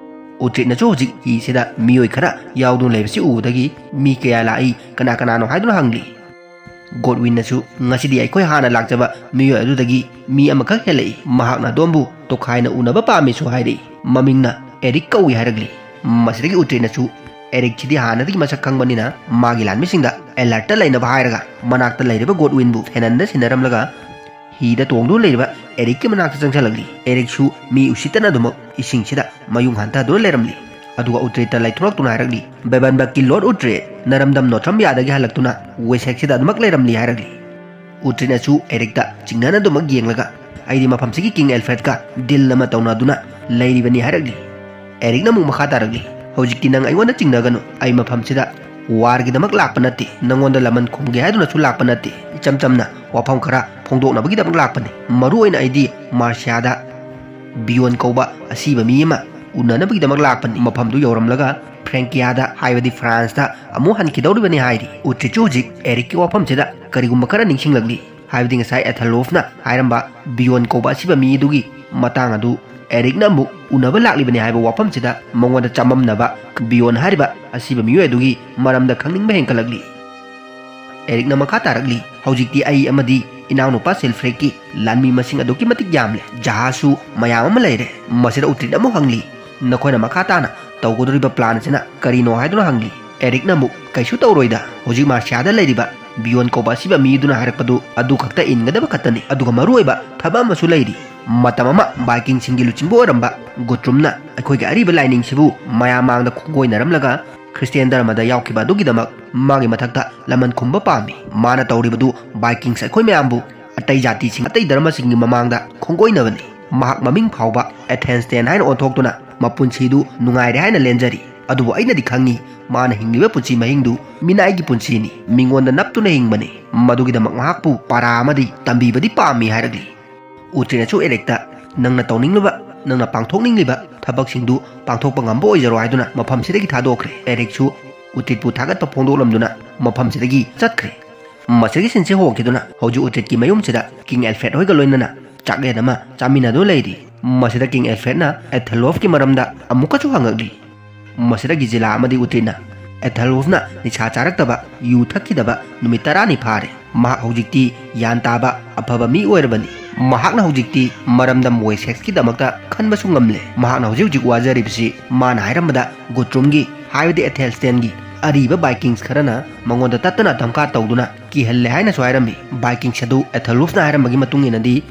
ꯎꯇ꯭ꯔꯤꯠꯅꯁꯨ ꯍꯧꯖꯤꯛ ꯍꯤꯁꯤꯗ ꯃꯤꯑꯣꯏ ꯈꯔ ꯌꯥꯎꯗꯨꯅ ꯂꯩꯕꯁꯤ ꯎꯕꯗꯒꯤ ꯃꯤ ꯀꯌꯥ ꯂꯥꯛꯏ, ꯀꯅꯥ ꯀꯅꯥꯅꯣ ꯍꯥꯏꯗꯨꯅ ꯍꯪꯂꯤ꯫ ꯒꯣꯗꯋꯤꯟꯅꯁꯨ ꯉꯁꯤꯗꯤ ꯑꯩꯈꯣꯏ ꯍꯥꯟꯅ ꯂꯥꯛꯆꯕ ꯃꯤꯑꯣꯏ ꯑꯗꯨꯗꯒꯤ ꯃꯤ ꯑꯃꯈꯛ ꯍꯦꯜꯂꯛꯏ, ꯃꯍꯥꯛꯅ ꯑꯗꯣꯝꯕꯨ ꯇꯣꯈꯥꯏꯅ ꯎꯅꯕ ꯄꯥꯝꯃꯤꯁꯨ ꯍꯥꯏꯔꯛꯏ꯫ ꯃꯃꯤꯡꯅ ꯑꯦꯔꯤꯛ ꯀꯧꯏ ꯍꯥꯏꯔꯛꯂꯤ꯫ ꯃꯁꯤꯗꯒꯤ ꯎꯇ꯭ꯔꯤꯠꯅꯁꯨ ꯑꯦꯔꯤꯛꯁꯤꯗꯤ ꯍꯥꯟꯅꯗꯒꯤ ꯃꯁꯛ ꯈꯪꯕꯅꯤꯅ ꯃꯥꯒꯤ ꯂꯥꯟꯃꯤꯁꯤꯡꯗ ꯑꯦꯂꯔꯠꯇ ꯂꯩꯅꯕ ꯍꯥꯏꯔꯒ ꯃꯅꯥꯛꯇ ꯂꯩꯔꯤꯕ ꯒꯣꯗꯋꯤꯟꯕꯨ ꯐꯦꯅꯟꯗ ꯁꯤꯟꯅꯔꯝꯂꯒ ꯍꯤꯗ ꯇꯣꯡꯗꯨꯅ ꯂꯩꯔꯤꯕ ꯑꯦꯔꯤꯛꯀꯤ ꯃꯅꯥꯛꯇ ꯆꯪꯁꯤꯜꯂꯛꯂꯤ꯫ ꯑꯦꯔꯤꯛꯁꯨ ꯃꯤ ꯎꯁꯤꯠꯇꯅ ꯑꯗꯨꯃꯛ ꯏꯁꯤꯡꯁꯤꯗ ꯃꯌꯨꯡ ꯍꯟꯊꯗꯨꯅ ꯂꯩꯔꯝꯂꯤ꯫ ꯑꯗꯨꯒ ꯎꯇ꯭ꯔꯤꯠꯇ ꯂꯩꯊꯣꯔꯛꯇꯨꯅ ꯍꯥꯏꯔꯛꯂꯤ, "ꯕꯦꯕꯟꯕꯛꯀꯤ ꯂꯣꯔꯗ ꯎꯇ꯭ꯔꯤꯠ, ꯅꯔꯝꯗꯝ ꯅꯣꯊ꯭ꯔꯝꯕꯤꯌꯥꯗꯒꯤ ꯍꯜꯂꯛꯇꯨꯅ ꯋꯦꯁꯦꯛꯁꯤꯗ ꯑꯗꯨꯃꯛ ꯂꯩꯔꯝꯂꯤ" ꯍꯥꯏꯔꯛꯂꯤ꯫ ꯎꯇ꯭ꯔꯤꯠꯅꯁꯨ ꯑꯦꯔꯤꯛꯇ ꯆꯤꯡꯅꯅ ꯑꯗꯨꯃꯛ ꯌꯦꯡꯂꯒ, "ꯑꯩꯗꯤ ꯃꯐꯝꯁꯤꯒꯤ ꯀꯤꯡ ꯑꯦꯜꯐ꯭ꯔꯦꯗꯀ ꯗꯤꯜ ꯑꯃ ꯇꯧꯅꯗꯨꯅ ꯂꯩꯔꯤꯕꯅꯤ" ꯍꯥꯏꯔꯛꯂꯤ꯫ ꯑꯦꯔꯤꯛꯅ ꯑꯃꯨꯛ ꯃꯈꯥ ꯇꯥꯔꯛꯂꯤ, "ꯍꯧꯖꯤꯛꯇꯤ ꯅꯪ ꯑꯩꯉꯣꯟꯗ ꯆꯤꯡꯅꯒꯅꯨ꯫ ꯑꯩ ꯃꯐꯝꯁꯤꯗ ꯋꯥꯔꯒꯤꯗꯃꯛ ꯂꯥꯛꯄ ꯅꯠꯇꯦ, ꯅꯪꯉꯣꯟꯗ ꯂꯃꯟ ꯈꯨꯝꯒꯦ ꯍꯥꯏꯗꯨꯅꯁꯨ ꯂꯥꯛꯄ ꯅꯠꯇꯦ꯫ ꯏꯆꯝ ꯆꯝꯅ ꯋꯥꯐꯝ ꯈꯔ ꯐꯣꯡꯗꯣꯛꯅꯕꯒꯤꯗꯃꯛ ꯂꯥꯛꯄꯅꯤ꯫ ꯃꯔꯨ ꯑꯣꯏꯅ ꯑꯩꯗꯤ ꯃꯥꯔꯁꯤꯌꯥꯗ ꯕꯤꯌꯣꯟ ꯀꯧꯕ ꯑꯁꯤꯕ ꯃꯤ ꯑꯃ ꯎꯅꯅꯕꯒꯤꯗꯃꯛ ꯂꯥꯛꯄꯅꯤ꯫ ꯃꯐꯝꯗꯨ ꯌꯧꯔꯝꯂꯒ ꯐ꯭ꯔꯦꯡꯀꯤꯌꯥꯗ, ꯍꯥꯏꯕꯗꯤ ꯐ꯭ꯔꯥꯟꯁꯇ ꯑꯃꯨꯛ ꯍꯟꯈꯤꯗꯧꯔꯤꯕꯅꯤ" ꯍꯥꯏꯔꯤ꯫ ꯎꯇ꯭ꯔꯤꯠꯁꯨ ꯍꯧꯖꯤꯛ ꯑꯦꯔꯤꯛꯀꯤ ꯋꯥꯐꯝꯁꯤꯗ ꯀꯔꯤꯒꯨꯝꯕ ꯈꯔ ꯅꯤꯡꯁꯤꯡꯂꯛꯂꯤ꯫ ꯍꯥꯏꯕꯗꯤ ꯉꯁꯥꯏ ꯑꯦꯊꯂꯣꯐꯅ ꯍꯥꯏꯔꯝꯕ ꯕꯤꯌꯣꯟ ꯀꯧꯕ ꯑꯁꯤꯕ ꯃꯤ ꯑꯗꯨꯒꯤ ꯃꯇꯥꯡ ꯑꯗꯨ ꯑꯦꯔꯤꯛꯅ ꯑꯃꯨꯛ ꯎꯅꯕ ꯂꯥꯛꯂꯤꯕꯅꯤ ꯍꯥꯏꯕ ꯋꯥꯐꯝꯁꯤꯗ ꯃꯉꯣꯟꯗ ꯆꯃꯝꯅꯕ ꯕꯤꯌꯣꯟ ꯍꯥꯏꯔꯤꯕ ꯑꯁꯤꯕ ꯃꯤꯑꯣꯏ ꯑꯗꯨꯒꯤ ꯃꯔꯝꯗ ꯈꯪꯅꯤꯡꯕ ꯍꯦꯟꯒꯠꯂꯛꯂꯤ꯫ ꯑꯦꯔꯤꯛꯅ ꯃꯈꯥ ꯇꯥꯔꯛꯂꯤ, "ꯍꯧꯖꯤꯛꯇꯤ ꯑꯩ ꯑꯃꯗꯤ ꯏꯅꯥꯎꯅꯨꯄꯥ ꯁꯤꯜꯐ꯭ꯔꯦꯛꯀꯤ ꯂꯥꯟꯃꯤ ꯃꯁꯤꯡ ꯑꯗꯨꯛꯀꯤ ꯃꯇꯤꯛ ꯌꯥꯝꯂꯦ, ꯖꯍꯥꯖꯁꯨ ꯃꯌꯥꯝ ꯑꯃ ꯂꯩꯔꯦ꯫" ꯃꯁꯤꯗ ꯎꯇ꯭ꯔꯤꯠ ꯑꯃꯨꯛ ꯍꯪꯂꯤ, "ꯅꯈꯣꯏꯅ ꯃꯈꯥ ꯇꯥꯅ ꯇꯧꯒꯗꯧꯔꯤꯕ ꯄ꯭ꯂꯥꯟ ꯑꯁꯤꯅ ꯀꯔꯤꯅꯣ?" ꯍꯥꯏꯗꯨꯅ ꯍꯪꯂꯤ꯫ ꯑꯦꯔꯤꯛꯅ ꯑꯃꯨꯛ, "ꯀꯩꯁꯨ ꯇꯧꯔꯣꯏꯗ, ꯍꯧꯖꯤꯛ ꯃꯥꯔꯁꯤꯌꯥꯗ ꯂꯩꯔꯤꯕ ꯕꯤꯌꯣꯟ ꯀꯧꯕ ꯑꯁꯤꯕ ꯃꯤꯗꯨꯅ ꯍꯥꯏꯔꯛꯄꯗꯨ ꯑꯗꯨ ꯈꯛꯇ ꯏꯟꯒꯗꯕ ꯈꯛꯇꯅꯤ꯫ ꯑꯗꯨꯒ ꯃꯔꯨꯑꯣꯏꯕ ꯊꯕꯛ ꯑꯃꯁꯨ ꯂꯩꯔꯤ꯫ ꯃꯇꯝ ꯑꯃ ꯕꯥꯏꯀꯤꯡꯁꯤꯡꯒꯤ ꯂꯨꯆꯤꯡꯕ ꯑꯣꯏꯔꯝꯕ ꯒꯨꯇ꯭ꯔꯨꯝꯅ ꯑꯩꯈꯣꯏꯒꯤ ꯑꯔꯤꯕ ꯂꯥꯏꯅꯤꯡꯁꯤꯕꯨ ꯃꯌꯥꯝ ꯃꯥꯡꯗ ꯈꯣꯡꯒꯣꯏꯅꯔꯝꯂꯒ ꯈ꯭ꯔꯤꯁꯇꯤꯌꯥꯟ ꯙꯔꯃꯗ ꯌꯥꯎꯈꯤꯕ ꯑꯗꯨꯒꯤꯗꯃꯛ ꯃꯥꯒꯤ ꯃꯊꯛꯇ ꯂꯃꯟ ꯈꯨꯝꯕ ꯄꯥꯝꯃꯤ꯫ ꯃꯥꯅ ꯇꯧꯔꯤꯕꯗꯨ ꯕꯥꯏꯀꯤꯡꯁ ꯑꯩꯈꯣꯏ ꯃꯌꯥꯝꯕꯨ ꯑꯇꯩ ꯖꯥꯇꯤꯁꯤꯡ, ꯑꯇꯩ ꯙꯔꯃꯁꯤꯡꯒꯤ ꯃꯃꯥꯡꯗ ꯈꯣꯡꯒꯣꯏꯅꯕꯅꯤ꯫ ꯃꯍꯥꯛ ꯃꯃꯤꯡ ꯐꯥꯎꯕ ꯑꯦꯊꯦꯟꯁꯇꯦꯟ ꯍꯥꯏꯅ ꯑꯣꯟꯊꯣꯛꯇꯨꯅ ꯃꯄꯨꯟꯁꯤꯗꯨ ꯅꯨꯡꯉꯥꯏꯔꯦ ꯍꯥꯏꯅ ꯂꯦꯟꯖꯔꯤ꯫ ꯑꯗꯨꯕꯨ ꯑꯩꯅꯗꯤ ꯈꯪꯉꯤ, ꯃꯥꯅ ꯍꯤꯡꯂꯤꯕ ꯄꯨꯟꯁꯤ ꯃꯍꯤꯡꯗꯨ ꯃꯤꯅꯥꯏꯒꯤ ꯄꯨꯟꯁꯤꯅꯤ꯫ ꯃꯤꯉꯣꯟꯗ ꯅꯞꯇꯨꯅ ꯍꯤꯡꯕꯅꯤ꯫ ꯃꯗꯨꯒꯤꯗꯃꯛ ꯃꯍꯥꯛꯄꯨ ꯄꯔꯥ ꯑꯃꯗꯤ ꯇꯝꯕꯤꯕꯗꯤ ꯄꯥꯝꯃꯤ" ꯍꯥꯏꯔꯛꯂꯤ꯫ ꯎꯇ꯭ꯔꯤꯠꯅꯁꯨ ꯑꯦꯔꯤꯛꯇ, "ꯅꯪꯅ ꯇꯧꯅꯤꯡꯂꯨꯕ, ꯅꯪꯅ ꯄꯥꯡꯊꯣꯛꯅꯤꯡꯂꯤꯕ ꯊꯕꯛꯁꯤꯡꯗꯨ ꯄꯥꯡꯊꯣꯛꯄ ꯉꯝꯕ ꯑꯣꯏꯖꯔꯣ" ꯍꯥꯏꯗꯨꯅ ꯃꯐꯝꯁꯤꯗꯒꯤ ꯊꯥꯗꯣꯛꯈ꯭ꯔꯦ꯫ ꯑꯦꯔꯤꯛꯁꯨ ꯎꯇ꯭ꯔꯤꯠꯄꯨ ꯊꯥꯒꯠꯄ ꯐꯣꯡꯗꯣꯛꯂꯝꯗꯨꯅ ꯃꯐꯝꯁꯤꯗꯒꯤ ꯆꯠꯈ꯭ꯔꯦ꯫ ꯃꯁꯤꯗꯒꯤ ꯁꯤꯟꯁꯤ ꯍꯣꯡꯈꯤꯗꯨꯅ ꯍꯧꯖꯤꯛ ꯎꯇ꯭ꯔꯤꯠꯀꯤ ꯃꯌꯨꯝꯁꯤꯗ ꯀꯤꯡ ꯑꯦꯜꯐ꯭ꯔꯦꯗ ꯍꯣꯏꯒ ꯂꯣꯏꯅꯅ ꯆꯥꯛꯂꯦꯟ ꯑꯃ ꯆꯥꯃꯤꯟꯅꯗꯨꯅ ꯂꯩꯔꯤ꯫ ꯃꯁꯤꯗ ꯀꯤꯡ ꯑꯦꯜꯐ꯭ꯔꯦꯗꯅ ꯑꯦꯊꯦꯜꯋꯣꯜꯐꯀꯤ ꯃꯔꯝꯗ ꯑꯃꯨꯛꯀꯁꯨ ꯍꯪꯉꯛꯂꯤ꯫ ꯃꯁꯤꯗꯒꯤ ꯖꯤꯂꯥ ꯑꯃꯗꯤ ꯎꯇ꯭ꯔꯤꯠꯅ, "ꯑꯦꯊꯦꯜꯋꯣꯜꯐꯅ ꯅꯤꯁꯥ ꯆꯥꯔꯛꯇꯕ, ꯌꯨ ꯊꯛꯈꯤꯗꯕ ꯅꯨꯃꯤꯠ ꯇꯔꯥꯅꯤ ꯐꯥꯔꯦ꯫ ꯃꯍꯥꯛ ꯍꯧꯖꯤꯛꯇꯤ ꯒ꯭ꯌꯥꯟ ꯇꯥꯕ ꯑꯐꯕ ꯃꯤ ꯑꯣꯏꯔꯕꯅꯤ꯫ ꯃꯍꯥꯛꯅ ꯍꯧꯖꯤꯛꯇꯤ ꯃꯔꯝꯗꯝ ꯋꯦꯁꯦꯛꯁꯀꯤꯗꯃꯛꯇ ꯈꯟꯕꯁꯨ ꯉꯝꯂꯦ꯫ ꯃꯍꯥꯛꯅ ꯍꯧꯖꯤꯛ ꯍꯧꯖꯤꯛ ꯋꯥꯖꯔꯤꯕꯁꯤ ꯃꯥꯅ ꯍꯥꯏꯔꯝꯕꯗ ꯒꯨꯇ꯭ꯔꯨꯝꯒꯤ, ꯍꯥꯏꯕꯗꯤ ꯑꯦꯊꯦꯜꯁ꯭ꯇꯦꯟꯒꯤ ꯑꯔꯤꯕ ꯕꯥꯏꯀꯤꯡꯁ ꯈꯔꯅ ꯃꯉꯣꯟꯗ ꯇꯠꯇꯅ ꯙꯝꯀꯥ ꯇꯧꯗꯨꯅ ꯀꯤꯍꯜꯂꯦ" ꯍꯥꯏꯅꯁꯨ ꯍꯥꯏꯔꯝꯃꯤ꯫ ꯕꯥꯏꯀꯤꯡꯁ ꯑꯗꯨ ꯑꯦꯊꯦꯜꯋꯣꯜꯐꯅ ꯍꯥꯏꯔꯝꯕꯒꯤ ꯃꯇꯨꯡ ꯏꯟꯅꯗꯤ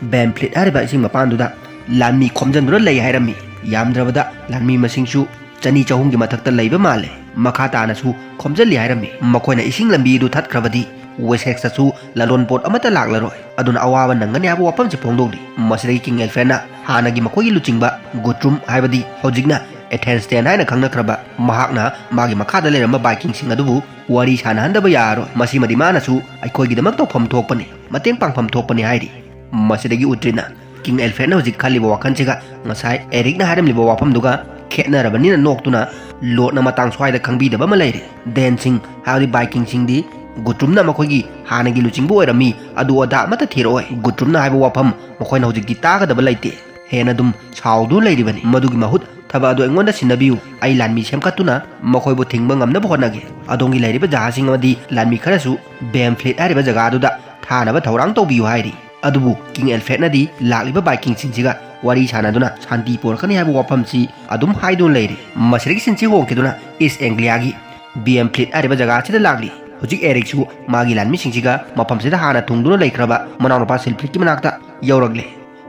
ꯕꯦꯟ ꯐ꯭ꯂꯤꯠ ꯍꯥꯏꯔꯤꯕ ꯏꯁꯤꯡ ꯃꯄꯥꯟꯗꯨꯗ ꯂꯥꯟꯃꯤ ꯈꯣꯝꯖꯤꯟꯗꯨꯅ ꯂꯩ ꯍꯥꯏꯔꯝꯃꯤ꯫ ꯌꯥꯝꯗ꯭ꯔꯕꯗ ꯂꯥꯟꯃꯤ ꯃꯁꯤꯡꯁꯨ ꯆꯅꯤ ꯆꯍꯨꯝꯒꯤ ꯃꯊꯛꯇ ꯂꯩꯕ ꯃꯥꯜꯂꯦ꯫ ꯃꯈꯥ ꯇꯥꯅꯁꯨ ꯈꯣꯝꯖꯤꯜꯂꯤ ꯍꯥꯏꯔꯝꯃꯤ꯫ ꯃꯈꯣꯏꯅ ꯏꯁꯤꯡ ꯂꯝꯕꯤ ꯑꯗꯨ ꯊꯠꯈ꯭ꯔꯕꯗꯤ ꯋꯦꯁꯦꯛꯁꯇꯁꯨ ꯂꯂꯣꯟ ꯄꯣꯠ ꯑꯃꯠꯇ ꯂꯥꯛꯂꯔꯣꯏ꯫ ꯑꯗꯨꯅ ꯑꯋꯥꯕ ꯅꯪꯒꯅꯤ ꯍꯥꯏꯕ ꯋꯥꯐꯝꯁꯤ ꯐꯣꯡꯗꯣꯛꯂꯤ꯫ ꯃꯁꯤꯗꯒꯤ ꯀꯤꯡ ꯑꯦꯜꯐ꯭ꯔꯦꯗꯅ ꯍꯥꯟꯅꯒꯤ ꯃꯈꯣꯏꯒꯤ ꯂꯨꯆꯤꯡꯕ ꯒꯨꯇ꯭ꯔꯨꯝ, ꯍꯥꯏꯕꯗꯤ ꯍꯧꯖꯤꯛꯅ ꯑꯦꯊꯦꯟꯁ꯭ꯇꯦꯟ ꯍꯥꯏꯅ ꯈꯪꯅꯈ꯭ꯔꯕ, ꯃꯍꯥꯛꯅ ꯃꯥꯒꯤ ꯃꯈꯥꯗ ꯂꯩꯔꯝꯕ ꯕꯥꯏꯀꯤꯡꯁꯤꯡ ꯑꯗꯨꯕꯨ ꯋꯥꯔꯤ ꯁꯥꯟꯅꯍꯟꯗꯕ ꯌꯥꯔꯔꯣꯏ꯫ ꯃꯁꯤꯃꯗꯤ ꯃꯥꯅꯁꯨ ꯑꯩꯈꯣꯏꯒꯤꯗꯃꯛ ꯇꯧꯐꯝ ꯊꯣꯛꯄꯅꯤ, ꯃꯇꯦꯡ ꯄꯥꯡꯐꯝ ꯊꯣꯛꯄꯅꯤ ꯍꯥꯏꯔꯤ꯫ ꯃꯁꯤꯗꯒꯤ ꯎꯇ꯭ꯔꯤꯠꯅ ꯀꯤꯡ ꯑꯦꯜꯐ꯭ꯔꯦꯗꯅ ꯍꯧꯖꯤꯛ ꯈꯜꯂꯤꯕ ꯋꯥꯈꯜꯁꯤꯒ ꯉꯁꯥꯏ ꯑꯦꯔꯤꯛꯅ ꯍꯥꯏꯔꯝꯂꯤꯕ ꯋꯥꯐꯝꯗꯨꯒ ꯈꯦꯠꯅꯔꯕꯅꯤꯅ ꯅꯣꯛꯇꯨꯅ, "ꯂꯣꯔꯗꯅ ꯃꯇꯥꯡ ꯁ꯭ꯋꯥꯏꯗ ꯈꯪꯕꯤꯗꯕ ꯑꯃ ꯂꯩꯔꯦ꯫ ꯗꯦꯟꯁꯤꯡ, ꯍꯥꯏꯕꯗꯤ ꯕꯥꯏꯀꯤꯡꯁꯤꯡꯗꯤ ꯒꯨꯇ꯭ꯔꯨꯝꯅ ꯃꯈꯣꯏꯒꯤ ꯍꯥꯟꯅꯒꯤ ꯂꯨꯆꯤꯡꯕ ꯑꯣꯏꯔꯝꯃꯤ, ꯑꯗꯨ ꯑꯗꯥ ꯑꯃꯠꯇ ꯊꯤꯔꯛꯑꯣꯏ꯫ ꯒꯨꯇ꯭ꯔꯨꯝꯅ ꯍꯥꯏꯕ ꯋꯥꯐꯝ ꯃꯈꯣꯏꯅ ꯍꯧꯖꯤꯛꯇꯤ ꯇꯥꯒꯗꯕ ꯂꯩꯇꯦ꯫ ꯍꯦꯟꯅ ꯑꯗꯨꯝ ꯁꯥꯎꯗꯨꯅ ꯂꯩꯔꯤꯕꯅꯤ꯫ ꯃꯗꯨꯒꯤ ꯃꯍꯨꯠ ꯊꯕꯛ ꯑꯗꯨ ꯑꯩꯉꯣꯟꯗ ꯁꯤꯟꯅꯕꯤꯌꯨ꯫ ꯑꯩ ꯂꯥꯟꯃꯤ ꯁꯦꯝꯒꯠꯇꯨꯅ ꯃꯈꯣꯏꯕꯨ ꯊꯤꯡꯕ ꯉꯝꯅꯕ ꯍꯣꯠꯅꯒꯦ꯫ ꯑꯗꯣꯝꯒꯤ ꯂꯩꯔꯤꯕ ꯖꯍꯥꯖꯁꯤꯡ ꯑꯃꯗꯤ ꯂꯥꯟꯃꯤ ꯈꯔꯁꯨ ꯕꯦꯟ ꯐ꯭ꯂꯤꯠ ꯍꯥꯏꯔꯤꯕ ꯖꯒꯥ ꯑꯗꯨꯗ ꯊꯥꯅꯕ ꯊꯧꯔꯥꯡ ꯇꯧꯕꯤꯌꯨ" ꯍꯥꯏꯔꯤ꯫ ꯑꯗꯨꯕꯨ ꯀꯤꯡ ꯑꯦꯜꯐ꯭ꯔꯦꯗꯅꯗꯤ ꯂꯥꯛꯂꯤꯕ ꯕꯥꯏꯀꯤꯡꯁꯤꯡꯁꯤꯒ ꯋꯥꯔꯤ ꯁꯥꯟꯅꯗꯨꯅ ꯁꯥꯟꯇꯤ ꯄꯨꯔꯛꯀꯅꯤ ꯍꯥꯏꯕ ꯋꯥꯐꯝꯁꯤ ꯑꯗꯨꯝ ꯍꯥꯏꯗꯨꯅ ꯂꯩꯔꯤ꯫ ꯃꯁꯤꯗꯒꯤ ꯁꯤꯟꯁꯤ ꯍꯣꯡꯈꯤꯗꯨꯅ ꯏꯁ ꯑꯦꯡꯒ꯭ꯂꯤꯌꯥꯒꯤ ꯕꯦꯟ ꯐ꯭ꯂꯤꯠ ꯍꯥꯏꯔꯤꯕ ꯖꯒꯥ ꯑꯁꯤꯗ ꯂꯥꯛꯂꯤ꯫ ꯍꯧꯖꯤꯛ ꯑꯦꯔꯤꯛꯁꯨ ꯃꯥꯒꯤ ꯂꯥꯟꯃꯤꯁꯤꯡꯁꯤꯒ ꯃꯐꯝꯁꯤꯗ ꯍꯥꯟꯅ ꯊꯨꯡꯗꯨꯅ ꯂꯩꯈ꯭ꯔꯕ ꯃꯅꯥꯎꯅꯨꯄꯥ ꯁꯤꯜꯐ꯭ꯔꯤꯠꯀꯤ ꯃꯅꯥꯛꯇ ꯌꯧꯔꯛꯂꯦ꯫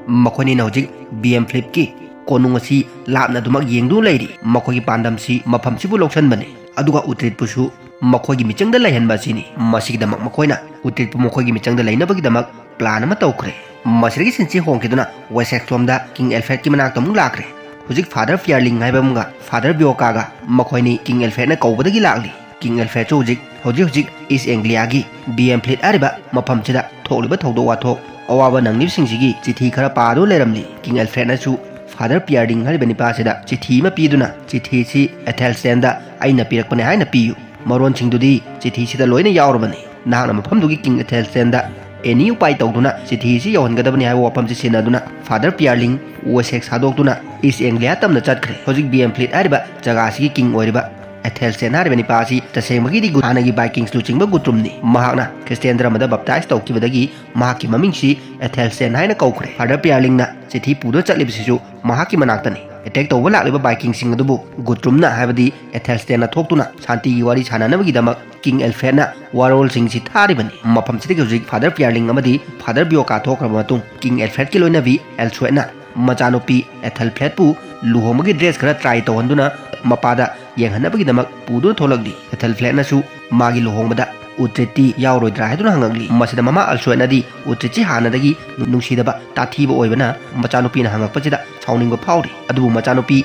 ꯃꯈꯣꯏꯅꯤꯅ ꯍꯧꯖꯤꯛ ꯕꯦꯟ ꯐ꯭ꯂꯤꯠꯀꯤ ꯀꯣꯅꯨꯡ ꯑꯁꯤ ꯂꯥꯞꯅ ꯑꯗꯨꯃꯛ ꯌꯦꯡꯗꯨꯅ ꯂꯩꯔꯤ꯫ ꯃꯈꯣꯏꯒꯤ ꯄꯥꯟꯗꯝꯁꯤ ꯃꯐꯝꯁꯤꯕꯨ ꯂꯧꯁꯤꯟꯕꯅꯤ, ꯑꯗꯨꯒ ꯎꯇ꯭ꯔꯤꯠꯄꯨꯁꯨ ꯃꯈꯣꯏꯒꯤ ꯃꯤꯆꯪꯗ ꯂꯩꯍꯟꯕ ꯑꯁꯤꯅꯤ꯫ ꯃꯁꯤꯒꯤꯗꯃꯛ ꯃꯈꯣꯏꯅ ꯎꯇ꯭ꯔꯤꯠꯄꯨ ꯃꯈꯣꯏꯒꯤ ꯃꯤꯆꯪꯗ ꯂꯩꯅꯕꯒꯤꯗꯃꯛ ꯄ꯭ꯂꯥꯟ ꯑꯃ ꯇꯧꯈ꯭ꯔꯦ꯫ ꯃꯁꯤꯗꯒꯤ ꯁꯤꯟꯁꯤ ꯍꯣꯡꯈꯤꯗꯨꯅ ꯋꯦꯁꯦꯛꯁꯂꯣꯝꯗ ꯀꯤꯡ ꯑꯦꯜꯐ꯭ꯔꯦꯗꯀꯤ ꯃꯅꯥꯛꯇ ꯑꯃꯨꯛ ꯂꯥꯛꯈ꯭ꯔꯦ꯫ ꯍꯧꯖꯤꯛ ꯐꯥꯗꯔ ꯐꯤꯌꯔꯂꯤꯡ ꯍꯥꯏꯕ ꯑꯃꯒ ꯐꯥꯗꯔ ꯕꯤꯌꯣꯀꯥꯒ ꯃꯈꯣꯏꯅꯤ ꯀꯤꯡ ꯑꯦꯜꯐ꯭ꯔꯦꯗꯅ ꯀꯧꯕꯗꯒꯤ ꯂꯥꯛꯂꯤ꯫ ꯀꯤꯡ ꯑꯦꯜꯐ꯭ꯔꯦꯗꯁꯨ ꯍꯧꯖꯤꯛ, ꯍꯧꯖꯤꯛ ꯍꯧꯖꯤꯛ ꯏꯁ ꯑꯦꯡꯒ꯭ꯂꯤꯌꯥꯒꯤ ꯕꯦꯟ ꯐ꯭ꯂꯤꯠ ꯍꯥꯏꯔꯤꯕ ꯃꯐꯝꯁꯤꯗ ꯊꯣꯛꯂꯤꯕ ꯊꯧꯗꯣꯛ ꯋꯥꯊꯣꯛ ꯑꯋꯥꯕ ꯅꯪꯂꯤꯕꯁꯤꯡꯁꯤꯒꯤ ꯆꯤꯊꯤ ꯈꯔ ꯄꯥꯗꯨꯅ ꯂꯩꯔꯝꯂꯤ꯫ ꯀꯤꯡ ꯑꯦꯜꯐ꯭ꯔꯦꯗꯅꯁꯨ ꯐꯥꯗꯔ ꯄꯤꯌꯔꯂꯤꯡ ꯍꯥꯏꯔꯤꯕ ꯅꯤꯄꯥꯁꯤꯗ ꯆꯤꯊꯤ ꯑꯃ ꯄꯤꯗꯨꯅ, ꯆꯤꯊꯤꯁꯤ ꯑꯦꯊꯦꯜꯁꯇꯦꯟꯗ ꯑꯩꯅ ꯄꯤꯔꯛꯄꯅꯦ ꯍꯥꯏꯅ ꯄꯤꯌꯨ, ꯃꯔꯣꯟꯁꯤꯡꯗꯨꯗꯤ ꯆꯤꯊꯤꯁꯤꯗ ꯂꯣꯏꯅ ꯌꯥꯎꯔꯕꯅꯤ꯫ ꯅꯍꯥꯛꯅ ꯃꯐꯝꯗꯨꯒꯤ ꯀꯤꯡ ꯑꯦꯊꯦꯜꯁꯇꯦꯟꯗ ꯑꯦꯅꯤ ꯎꯄꯥꯏ ꯇꯧꯗꯨꯅ ꯆꯤꯊꯤꯁꯤ ꯌꯧꯍꯟꯒꯗꯕꯅꯤ ꯍꯥꯏꯕ ꯋꯥꯐꯝꯁꯤ ꯁꯤꯟꯅꯗꯨꯅ, ꯐꯥꯗꯔ ꯄꯤꯌꯔꯂꯤꯡ ꯋꯦꯁꯦꯛꯁ ꯊꯥꯗꯣꯛꯇꯨꯅ ꯏꯁ ꯑꯦꯡꯒ꯭ꯂꯤꯌꯥ ꯇꯝꯅ ꯆꯠꯈ꯭ꯔꯦ꯫ ꯍꯧꯖꯤꯛ ꯕꯤꯌꯝꯐ꯭ꯂꯤꯠ ꯍꯥꯏꯔꯤꯕ ꯖꯒꯥꯁꯤꯒꯤ ꯀꯤꯡ ꯑꯣꯏꯔꯤꯕ ꯑꯦꯊꯦꯜꯁꯇꯦꯟ ꯍꯥꯏꯔꯤꯕ ꯅꯤꯄꯥ ꯑꯁꯤ ꯇꯁꯦꯡꯕꯒꯤꯗꯤ ꯒꯨ-, ꯍꯥꯟꯅꯒꯤ ꯚꯥꯏꯀꯤꯡꯁ ꯂꯨꯆꯤꯡꯕ ꯒꯨꯇ꯭ꯔꯨꯝꯅꯤ꯫ ꯃꯍꯥꯛꯅ ꯈ꯭ꯔꯤꯁꯇꯤꯌꯥꯟ ꯙꯔꯃꯗ ꯕꯞꯇꯥꯏꯖ ꯇꯧꯈꯤꯕꯗꯒꯤ ꯃꯍꯥꯛꯀꯤ ꯃꯃꯤꯡꯁꯤ ꯑꯦꯊꯦꯜꯁꯇꯦꯟ ꯍꯥꯏꯅ ꯀꯧꯈ꯭ꯔꯦ꯫ ꯐꯥꯗꯔ ꯄꯤꯌꯔꯂꯤꯡꯅ ꯆꯤꯊꯤ ꯄꯨꯗꯨꯅ ꯆꯠꯂꯤꯕꯁꯤꯁꯨ ꯃꯍꯥꯛꯀꯤ ꯃꯅꯥꯛꯇꯅꯤ꯫ ꯑꯦꯇꯦꯛ ꯇꯧꯕ ꯂꯥꯛꯂꯤꯕ ꯚꯥꯏꯀꯤꯡꯁꯤꯡ ꯑꯗꯨꯕꯨ ꯒꯨꯇ꯭ꯔꯨꯝꯅ, ꯍꯥꯏꯕꯗꯤ ꯑꯦꯊꯦꯜꯁꯇꯦꯟꯅ ꯊꯣꯛꯇꯨꯅ ꯁꯥꯟꯇꯤꯒꯤ ꯋꯥꯔꯤ ꯁꯥꯟꯅꯅꯕꯒꯤꯗꯃꯛ ꯀꯤꯡ ꯑꯦꯜꯐ꯭ꯔꯦꯗꯅ ꯋꯥꯔꯣꯜꯁꯤꯡꯁꯤ ꯊꯥꯔꯤꯕꯅꯤ꯫ ꯃꯐꯝꯁꯤꯗꯒꯤ ꯍꯧꯖꯤꯛ ꯐꯥꯗꯔ ꯄꯤꯌꯔꯂꯤꯡ ꯑꯃꯗꯤ ꯐꯥꯗꯔ ꯕꯤꯌꯣꯀꯥ ꯊꯣꯛꯈ꯭ꯔꯕ ꯃꯇꯨꯡ, ꯀꯤꯡ ꯑꯦꯜꯐ꯭ꯔꯦꯗꯀꯤ ꯂꯣꯏꯅꯕꯤ ꯑꯦꯜꯁ꯭ꯋꯦꯠꯅ ꯃꯆꯥꯅꯨꯄꯤ ꯑꯦꯊꯦꯜꯐ꯭ꯂꯦꯠꯄꯨ ꯂꯨꯍꯣꯡꯕꯒꯤ ꯗ꯭ꯔꯦꯁ ꯈꯔ ꯇ꯭ꯔꯥꯏ ꯇꯧꯍꯟꯗꯨꯅ ꯃꯄꯥꯗ ꯌꯦꯡꯍꯟꯅꯕꯒꯤꯗꯃꯛ ꯄꯨꯗꯨꯅ ꯊꯣꯛꯂꯛꯂꯤ꯫ ꯑꯦꯊꯦꯜꯐ꯭ꯂꯦꯠꯅꯁꯨ ꯃꯥꯒꯤ ꯂꯨꯍꯣꯡꯕꯗ ꯎꯇ꯭ꯔꯤꯠꯇꯤ ꯌꯥꯎꯔꯣꯏꯗ꯭ꯔꯥ ꯍꯥꯏꯗꯨꯅ ꯍꯪꯉꯛꯂꯤ꯫ ꯃꯁꯤꯗ ꯃꯃꯥ ꯑꯦꯜꯁ꯭ꯋꯦꯠꯅꯗꯤ ꯎꯇ꯭ꯔꯤꯠꯁꯤ ꯍꯥꯟꯅꯗꯒꯤ ꯅꯨꯡꯁꯤꯗꯕ ꯇꯥꯊꯤꯕ ꯑꯣꯏꯕꯅ ꯃꯆꯥꯅꯨꯄꯤꯅ ꯍꯪꯉꯛꯄꯁꯤꯗ ꯁꯥꯎꯅꯤꯡꯕ ꯐꯥꯎꯔꯤ꯫ ꯑꯗꯨꯕꯨ ꯃꯆꯥꯅꯨꯄꯤ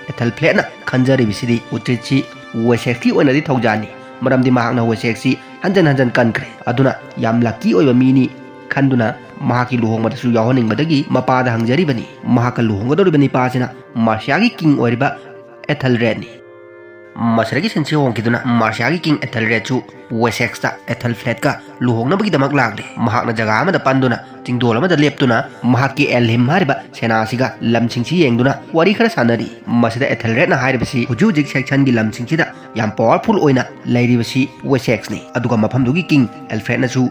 ꯑꯦꯊꯦꯜꯐ꯭ꯂꯦꯠꯅ ꯈꯟꯖꯔꯤꯕꯁꯤꯗꯤ ꯎꯇ꯭ꯔꯤꯠꯁꯤ ꯋꯦꯁꯦꯛꯁꯀꯤ ꯑꯣꯏꯅꯗꯤ ꯊꯧꯖꯥꯟꯅꯤ, ꯃꯔꯝꯗꯤ ꯃꯍꯥꯛꯅ ꯋꯦꯁꯦꯛꯁꯤ ꯍꯟꯖꯟ ꯍꯟꯖꯟ ꯀꯟꯈ꯭ꯔꯦ꯫ ꯑꯗꯨꯅ ꯌꯥꯝ ꯂꯛꯀꯤ ꯑꯣꯏꯕ ꯃꯤꯅꯤ ꯈꯟꯗꯨꯅ ꯃꯍꯥꯛꯀꯤ ꯂꯨꯍꯣꯡꯕꯗꯁꯨ ꯌꯥꯎꯍꯟꯅꯤꯡꯕꯗꯒꯤ ꯃꯄꯥꯗ ꯍꯪꯖꯔꯤꯕꯅꯤ꯫ ꯃꯍꯥꯛꯀ ꯂꯨꯍꯣꯡꯒꯗꯧꯔꯤꯕ ꯅꯤꯄꯥꯁꯤꯅ ꯃꯥꯔꯁꯤꯌꯥꯒꯤ ꯀꯤꯡ ꯑꯣꯏꯔꯤꯕ ꯑꯦꯊꯦꯜꯔꯦꯗꯅꯤ꯫ ꯃꯁꯤꯗꯒꯤ ꯁꯤꯟꯁꯤ ꯍꯣꯡꯈꯤꯗꯨꯅ ꯃꯥꯔꯁꯤꯌꯥꯒꯤ ꯀꯤꯡ ꯑꯦꯊꯦꯜꯔꯦꯗꯁꯨ ꯋꯦꯁꯦꯛꯁꯇ ꯑꯦꯊꯦꯜꯐ꯭ꯂꯦꯠꯀ ꯂꯨꯍꯣꯡꯅꯕꯒꯤꯗꯃꯛ ꯂꯥꯛꯂꯦ꯫ ꯃꯍꯥꯛꯅ ꯖꯒꯥ ꯑꯃꯗ ꯄꯟꯗꯨꯅ ꯆꯤꯡꯗꯣꯜ ꯑꯃꯗ ꯂꯦꯞꯇꯨꯅ ꯃꯍꯥꯛꯀꯤ ꯑꯦꯜꯍꯤꯝ ꯍꯥꯏꯔꯤꯕ ꯁꯦꯅꯥꯁꯤꯒ ꯂꯝꯁꯤꯡꯁꯤ ꯌꯦꯡꯗꯨꯅ ꯋꯥꯔꯤ ꯈꯔ ꯁꯥꯟꯅꯔꯤ꯫ ꯃꯁꯤꯗ ꯑꯦꯊꯦꯜꯔꯦꯗꯅ ꯍꯥꯏꯔꯤꯕꯁꯤ ꯍꯧꯖꯤꯛ ꯍꯧꯖꯤꯛ ꯁꯦꯛꯁꯟꯒꯤ ꯂꯝꯁꯤꯡꯁꯤꯗ ꯌꯥꯝ ꯄꯋꯥꯔꯐꯨꯜ ꯑꯣꯏꯅ ꯂꯩꯔꯤꯕꯁꯤ ꯋꯦꯁꯦꯛꯁꯅꯤ꯫ ꯑꯗꯨꯒ ꯃꯐꯝꯗꯨꯒꯤ ꯀꯤꯡ ꯑꯦꯜꯐ꯭ꯔꯦꯗꯅꯁꯨ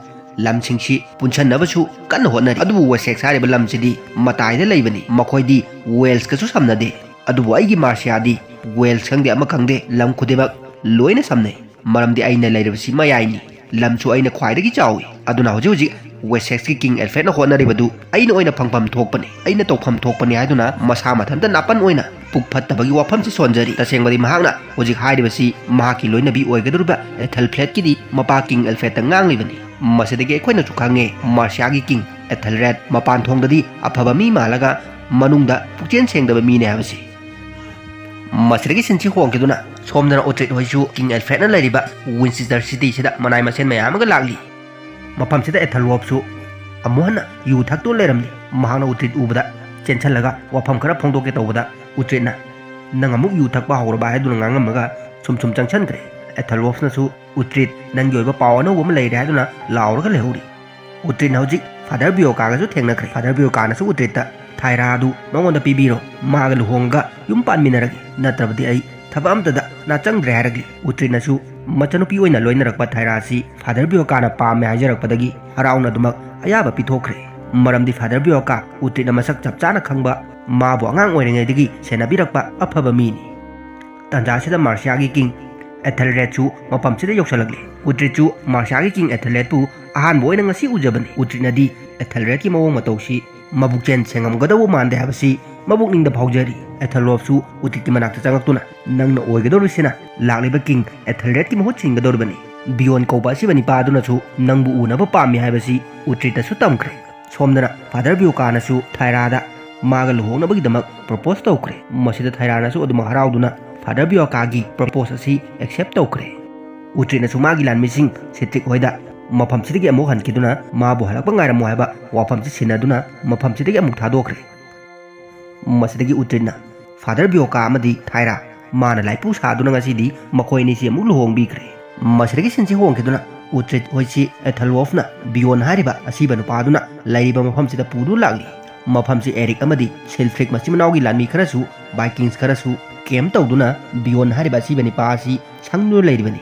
ꯂꯝꯁꯤꯡꯁꯤ ꯄꯨꯟꯁꯟꯅꯕꯁꯨ ꯀꯟꯅ ꯍꯣꯠꯅꯔꯤ꯫ ꯑꯗꯨꯕꯨ ꯋꯦꯁꯦꯛꯁ ꯍꯥꯏꯔꯤꯕ ꯂꯝꯁꯤꯗꯤ ꯃꯇꯥꯏꯗ ꯂꯩꯕꯅꯤ꯫ ꯃꯈꯣꯏꯗꯤ ꯋꯦꯜꯁꯀꯁꯨ ꯁꯝꯅꯗꯦ꯫ ꯑꯗꯨꯕꯨ ꯑꯩꯒꯤ ꯃꯥꯔꯁꯤꯌꯥꯗꯤ ꯋꯦꯜꯁ ꯈꯪꯗꯦ, ꯑꯃ ꯈꯪꯗꯦ, ꯂꯝ ꯈꯨꯗꯤꯡꯃꯛ ꯂꯣꯏꯅ ꯁꯝꯅꯩ, ꯃꯔꯝꯗꯤ ꯑꯩꯅ ꯂꯩꯔꯤꯕꯁꯤ ꯃꯌꯥꯏꯅꯤ, ꯂꯝꯁꯨ ꯑꯩꯅ ꯈ꯭ꯋꯥꯏꯗꯒꯤ ꯆꯥꯎꯏ꯫ ꯑꯗꯨꯅ ꯍꯧꯖꯤꯛ ꯍꯧꯖꯤꯛ ꯋꯦꯁꯦꯛꯁꯀꯤ ꯀꯤꯡ ꯑꯦꯜꯐ꯭ꯔꯦꯗꯅ ꯍꯣꯠꯅꯔꯤꯕꯗꯨ ꯑꯩꯅ ꯑꯣꯏꯅ ꯐꯪꯐꯝ ꯊꯣꯛꯄꯅꯤ, ꯑꯩꯅ ꯇꯧꯐꯝ ꯊꯣꯛꯄꯅꯤ ꯍꯥꯏꯗꯨꯅ ꯃꯁꯥ ꯃꯊꯟꯇ ꯅꯥꯄꯟ ꯑꯣꯏꯅ ꯄꯨꯛ ꯐꯠꯇꯕꯒꯤ ꯋꯥꯐꯝꯁꯤ ꯁꯣꯟꯖꯔꯤ꯫ ꯇꯁꯦꯡꯕꯗꯤ ꯃꯍꯥꯛꯅ ꯍꯧꯖꯤꯛ ꯍꯥꯏꯔꯤꯕꯁꯤ ꯃꯍꯥꯛꯀꯤ ꯂꯣꯏꯅꯕꯤ ꯑꯣꯏꯒꯗꯧꯔꯤꯕ ꯑꯦꯊꯦꯜꯐ꯭ꯂꯦꯠꯀꯤꯗꯤ ꯃꯄꯥ ꯀꯤꯡ ꯑꯦꯜꯐ꯭ꯔꯦꯗꯇ ꯉꯥꯡꯂꯤꯕꯅꯤ꯫ ꯃꯁꯤꯗꯒꯤ ꯑꯩꯈꯣꯏꯅꯁꯨ ꯈꯪꯉꯦ ꯃꯥꯔꯁꯤꯌꯥꯒꯤ ꯀꯤꯡ ꯑꯦꯊꯦꯜꯔꯦꯗ ꯃꯄꯥꯟ ꯊꯣꯡꯗꯗꯤ ꯑꯐꯕ ꯃꯤ ꯃꯥꯜꯂꯒ ꯃꯅꯨꯡꯗ ꯄꯨꯛꯆꯦꯜ ꯁꯦꯡꯗꯕ ꯃꯤꯅꯤ ꯍꯥꯏꯕꯁꯤ꯫ ꯃꯁꯤꯗꯒꯤ ꯁꯤꯟꯁꯤ ꯍꯣꯡꯈꯤꯗꯨꯅ ꯁꯣꯝꯗꯅ ꯎꯇ꯭ꯔꯤꯠ ꯍꯣꯏꯁꯨ ꯀꯤꯡ ꯑꯦꯜꯐ꯭ꯔꯦꯗꯅ ꯂꯩꯔꯤꯕ ꯋꯤꯟꯆꯦꯁꯇꯔ ꯁꯤꯇꯤꯁꯤꯗ ꯃꯅꯥꯏ ꯃꯁꯤꯟ ꯃꯌꯥꯝ ꯑꯃꯒ ꯂꯥꯛꯂꯤ꯫ ꯃꯐꯝꯁꯤꯗ ꯑꯦꯊꯦꯜꯋꯣꯞꯁꯨ ꯑꯃꯨꯛ ꯍꯟꯅ ꯌꯨ ꯊꯛꯇꯨꯅ ꯂꯩꯔꯝꯂꯤ꯫ ꯃꯍꯥꯛꯅ ꯎꯇ꯭ꯔꯤꯠ ꯎꯕꯗ ꯆꯦꯟꯁꯤꯜꯂꯒ ꯋꯥꯐꯝ ꯈꯔ ꯐꯣꯡꯗꯣꯛꯀꯦ ꯇꯧꯕꯗ, ꯎꯇ꯭ꯔꯤꯠꯅ "ꯅꯪ ꯑꯃꯨꯛ ꯌꯨ ꯊꯛꯄ ꯍꯧꯔꯕ?" ꯍꯥꯏꯗꯨꯅ ꯉꯥꯡꯉꯝꯃꯒ ꯁꯨꯝ ꯁꯨꯝ ꯆꯪꯁꯤꯟꯈ꯭ꯔꯦ꯫ ꯑꯦꯊꯜꯋꯣꯐꯅꯁꯨ, "ꯎꯇ꯭ꯔꯤꯠ, ꯅꯪꯒꯤ ꯑꯣꯏꯕ ꯄꯥꯎ ꯑꯅꯧꯕ ꯑꯃ ꯂꯩꯔꯦ" ꯍꯥꯏꯗꯨꯅ ꯂꯥꯎꯔꯒ ꯂꯩꯍꯧꯔꯤ꯫ ꯎꯇ꯭ꯔꯤꯠꯅ ꯍꯧꯖꯤꯛ ꯐꯥꯗꯔ ꯕꯤꯌꯣꯀꯥꯒꯁꯨ ꯊꯦꯡꯅꯈ꯭ꯔꯦ꯫ ꯐꯥꯗꯔ ꯕꯤꯌꯣꯀꯥꯅꯁꯨ ꯎꯇ꯭ꯔꯤꯠꯇ, "ꯊꯥꯏꯔꯥ ꯑꯗꯨ ꯃꯉꯣꯟꯗ ꯄꯤꯕꯤꯔꯣ, ꯃꯥꯒ ꯂꯨꯍꯣꯡꯉꯒ ꯌꯨꯝ ꯄꯥꯟꯃꯤꯟꯅꯔꯒꯦ, ꯅꯠꯇ꯭ꯔꯕꯗꯤ ꯑꯩ ꯊꯕꯛ ꯑꯝꯇꯗ ꯅꯥ ꯆꯪꯗ꯭ꯔꯦ" ꯍꯥꯏꯔꯛꯂꯤ꯫ ꯎꯇ꯭ꯔꯤꯠꯅꯁꯨ ꯃꯆꯥꯅꯨꯄꯤ ꯑꯣꯏꯅ ꯂꯣꯏꯅꯔꯛꯄ ꯊꯥꯏꯔꯥ ꯑꯁꯤ ꯐꯥꯗꯔ ꯕꯤꯌꯣꯀꯥꯅ ꯄꯥꯝꯃꯦ ꯍꯥꯏꯖꯔꯛꯄꯗꯒꯤ ꯍꯔꯥꯎꯅ ꯑꯗꯨꯃꯛ ꯑꯌꯥꯕ ꯄꯤꯊꯣꯛꯈ꯭ꯔꯦ꯫ ꯃꯔꯝꯗꯤ ꯐꯥꯗꯔ ꯕꯤꯌꯣꯀꯥ ꯎꯇ꯭ꯔꯤꯠꯅ ꯃꯁꯛ ꯆꯞ ꯆꯥꯅ ꯈꯪꯕ, ꯃꯥꯕꯨ ꯑꯉꯥꯡ ꯑꯣꯏꯔꯤꯉꯩꯗꯒꯤ ꯁꯦꯟꯅꯕꯤꯔꯛꯄ ꯑꯐꯕ ꯃꯤꯅꯤ꯫ ꯇꯥꯟꯖꯥꯁꯤꯗ ꯃꯥꯔꯁꯤꯌꯥꯒꯤ ꯀꯤꯡ ꯑꯦꯊꯦꯜꯔꯦꯗꯁꯨ ꯃꯐꯝꯁꯤꯗ ꯌꯧꯁꯤꯜꯂꯛꯂꯦ꯫ ꯎꯇ꯭ꯔꯤꯠꯁꯨ ꯃꯥꯔꯁꯤꯌꯥꯒꯤ ꯀꯤꯡ ꯑꯦꯊꯦꯜꯔꯦꯗꯄꯨ ꯑꯍꯥꯟꯕ ꯑꯣꯏꯅ ꯉꯁꯤ ꯎꯖꯕꯅꯤ꯫ ꯎꯇ꯭ꯔꯤꯠꯅꯗꯤ ꯑꯦꯊꯦꯜꯔꯦꯗꯀꯤ ꯃꯑꯣꯡ ꯃꯇꯧꯁꯤ ꯃꯕꯨꯛꯆꯦꯜ ꯁꯦꯡꯉꯝꯒꯗꯧꯕ ꯃꯥꯟꯗꯦ ꯍꯥꯏꯕꯁꯤ ꯃꯕꯨꯛꯅꯤꯡꯗ ꯐꯥꯎꯖꯔꯤ꯫ ꯑꯦꯊꯦꯜꯋꯣꯐꯁꯨ ꯎꯇ꯭ꯔꯤꯠꯀꯤ ꯃꯅꯥꯛꯇ ꯆꯪꯉꯛꯇꯨꯅ, "ꯅꯪꯅ ꯑꯣꯏꯒꯗꯧꯔꯤꯁꯤꯅ ꯂꯥꯛꯂꯤꯕ ꯀꯤꯡ ꯑꯦꯊꯦꯜꯔꯦꯗꯀꯤ ꯃꯍꯨꯠ ꯁꯤꯟꯒꯗꯧꯔꯤꯕꯅꯤ꯫ ꯕꯤꯌꯣꯟ ꯀꯧꯕ ꯑꯁꯤꯕ ꯅꯤꯄꯥ ꯑꯗꯨꯅꯁꯨ ꯅꯪꯕꯨ ꯎꯅꯕ ꯄꯥꯝꯃꯤ" ꯍꯥꯏꯕꯁꯤ ꯎꯇ꯭ꯔꯤꯠꯇꯁꯨ ꯇꯝꯈ꯭ꯔꯦ꯫ ꯁꯣꯝꯗꯅ ꯐꯥꯗꯔ ꯕꯤꯌꯣꯀꯥꯅꯁꯨ ꯊꯥꯏꯔꯥꯗ ꯃꯥꯒ ꯂꯨꯍꯣꯡꯅꯕꯒꯤꯗꯃꯛ ꯄ꯭ꯔꯣꯄꯣꯁ ꯇꯧꯈ꯭ꯔꯦ꯫ ꯃꯁꯤꯗ ꯊꯥꯏꯔꯥꯅꯁꯨ ꯑꯗꯨꯃꯛ ꯍꯔꯥꯎꯗꯨꯅ ꯐꯥꯗꯔ ꯕꯤꯌꯣꯀꯥꯒꯤ ꯄ꯭ꯔꯣꯄꯣꯁ ꯑꯁꯤ ꯑꯦꯛꯁꯦꯞ ꯇꯧꯈ꯭ꯔꯦ꯫ ꯎꯇ꯭ꯔꯤꯠꯅꯁꯨ ꯃꯥꯒꯤ ꯂꯥꯟꯃꯤꯁꯤꯡ ꯁꯤꯇ꯭ꯔꯤꯛ ꯍꯣꯏꯗ ꯃꯐꯝꯁꯤꯗꯒꯤ ꯑꯃꯨꯛ ꯍꯟꯈꯤꯗꯨꯅ ꯃꯥꯕꯨ ꯍꯜꯂꯛꯄ ꯉꯥꯏꯔꯝꯃꯨ ꯍꯥꯏꯕ ꯋꯥꯐꯝꯁꯤ ꯁꯤꯟꯅꯗꯨꯅ ꯃꯐꯝꯁꯤꯗꯒꯤ ꯑꯃꯨꯛ ꯊꯥꯗꯣꯛꯈ꯭ꯔꯦ꯫ ꯃꯁꯤꯗꯒꯤ ꯎꯇ꯭ꯔꯤꯠꯅ ꯐꯥꯗꯔ ꯕꯤꯌꯣꯀꯥ ꯑꯃꯗꯤ ꯊꯥꯏꯔꯥ ꯃꯥꯅ ꯂꯥꯏꯄꯨ ꯁꯥꯗꯨꯅ ꯉꯁꯤꯗꯤ ꯃꯈꯣꯏ ꯑꯅꯤꯁꯤ ꯑꯃꯨꯛ ꯂꯨꯍꯣꯡꯕꯤꯈ꯭ꯔꯦ꯫ ꯃꯁꯤꯗꯒꯤ ꯁꯤꯟꯁꯤ ꯍꯣꯡꯈꯤꯗꯨꯅ ꯎꯇ꯭ꯔꯤꯠ ꯍꯣꯏꯁꯤ ꯑꯦꯊꯜꯋꯣꯐꯅ ꯕꯤꯌꯣꯟ ꯍꯥꯏꯔꯤꯕ ꯑꯁꯤꯕ ꯅꯨꯄꯥꯗꯨꯅ ꯂꯩꯔꯤꯕ ꯃꯐꯝꯁꯤꯗ ꯄꯨꯗꯨꯅ ꯂꯥꯛꯂꯤ꯫ ꯃꯐꯝꯁꯤ ꯑꯦꯔꯤꯛ ꯑꯃꯗꯤ ꯁꯤꯜꯐ꯭ꯔꯤꯛ ꯃꯆꯤꯟ ꯃꯅꯥꯎꯒꯤ ꯂꯥꯟꯃꯤ ꯈꯔꯁꯨ, ꯕꯥꯏꯀꯤꯡꯁ ꯈꯔꯁꯨ ꯀꯦꯝꯞ ꯇꯧꯗꯨꯅ ꯕꯤꯌꯣꯟ ꯍꯥꯏꯔꯤꯕ ꯑꯁꯤꯕ ꯅꯤꯄꯥ ꯑꯁꯤ ꯁꯪꯗꯨꯅ ꯂꯩꯔꯤꯕꯅꯤ꯫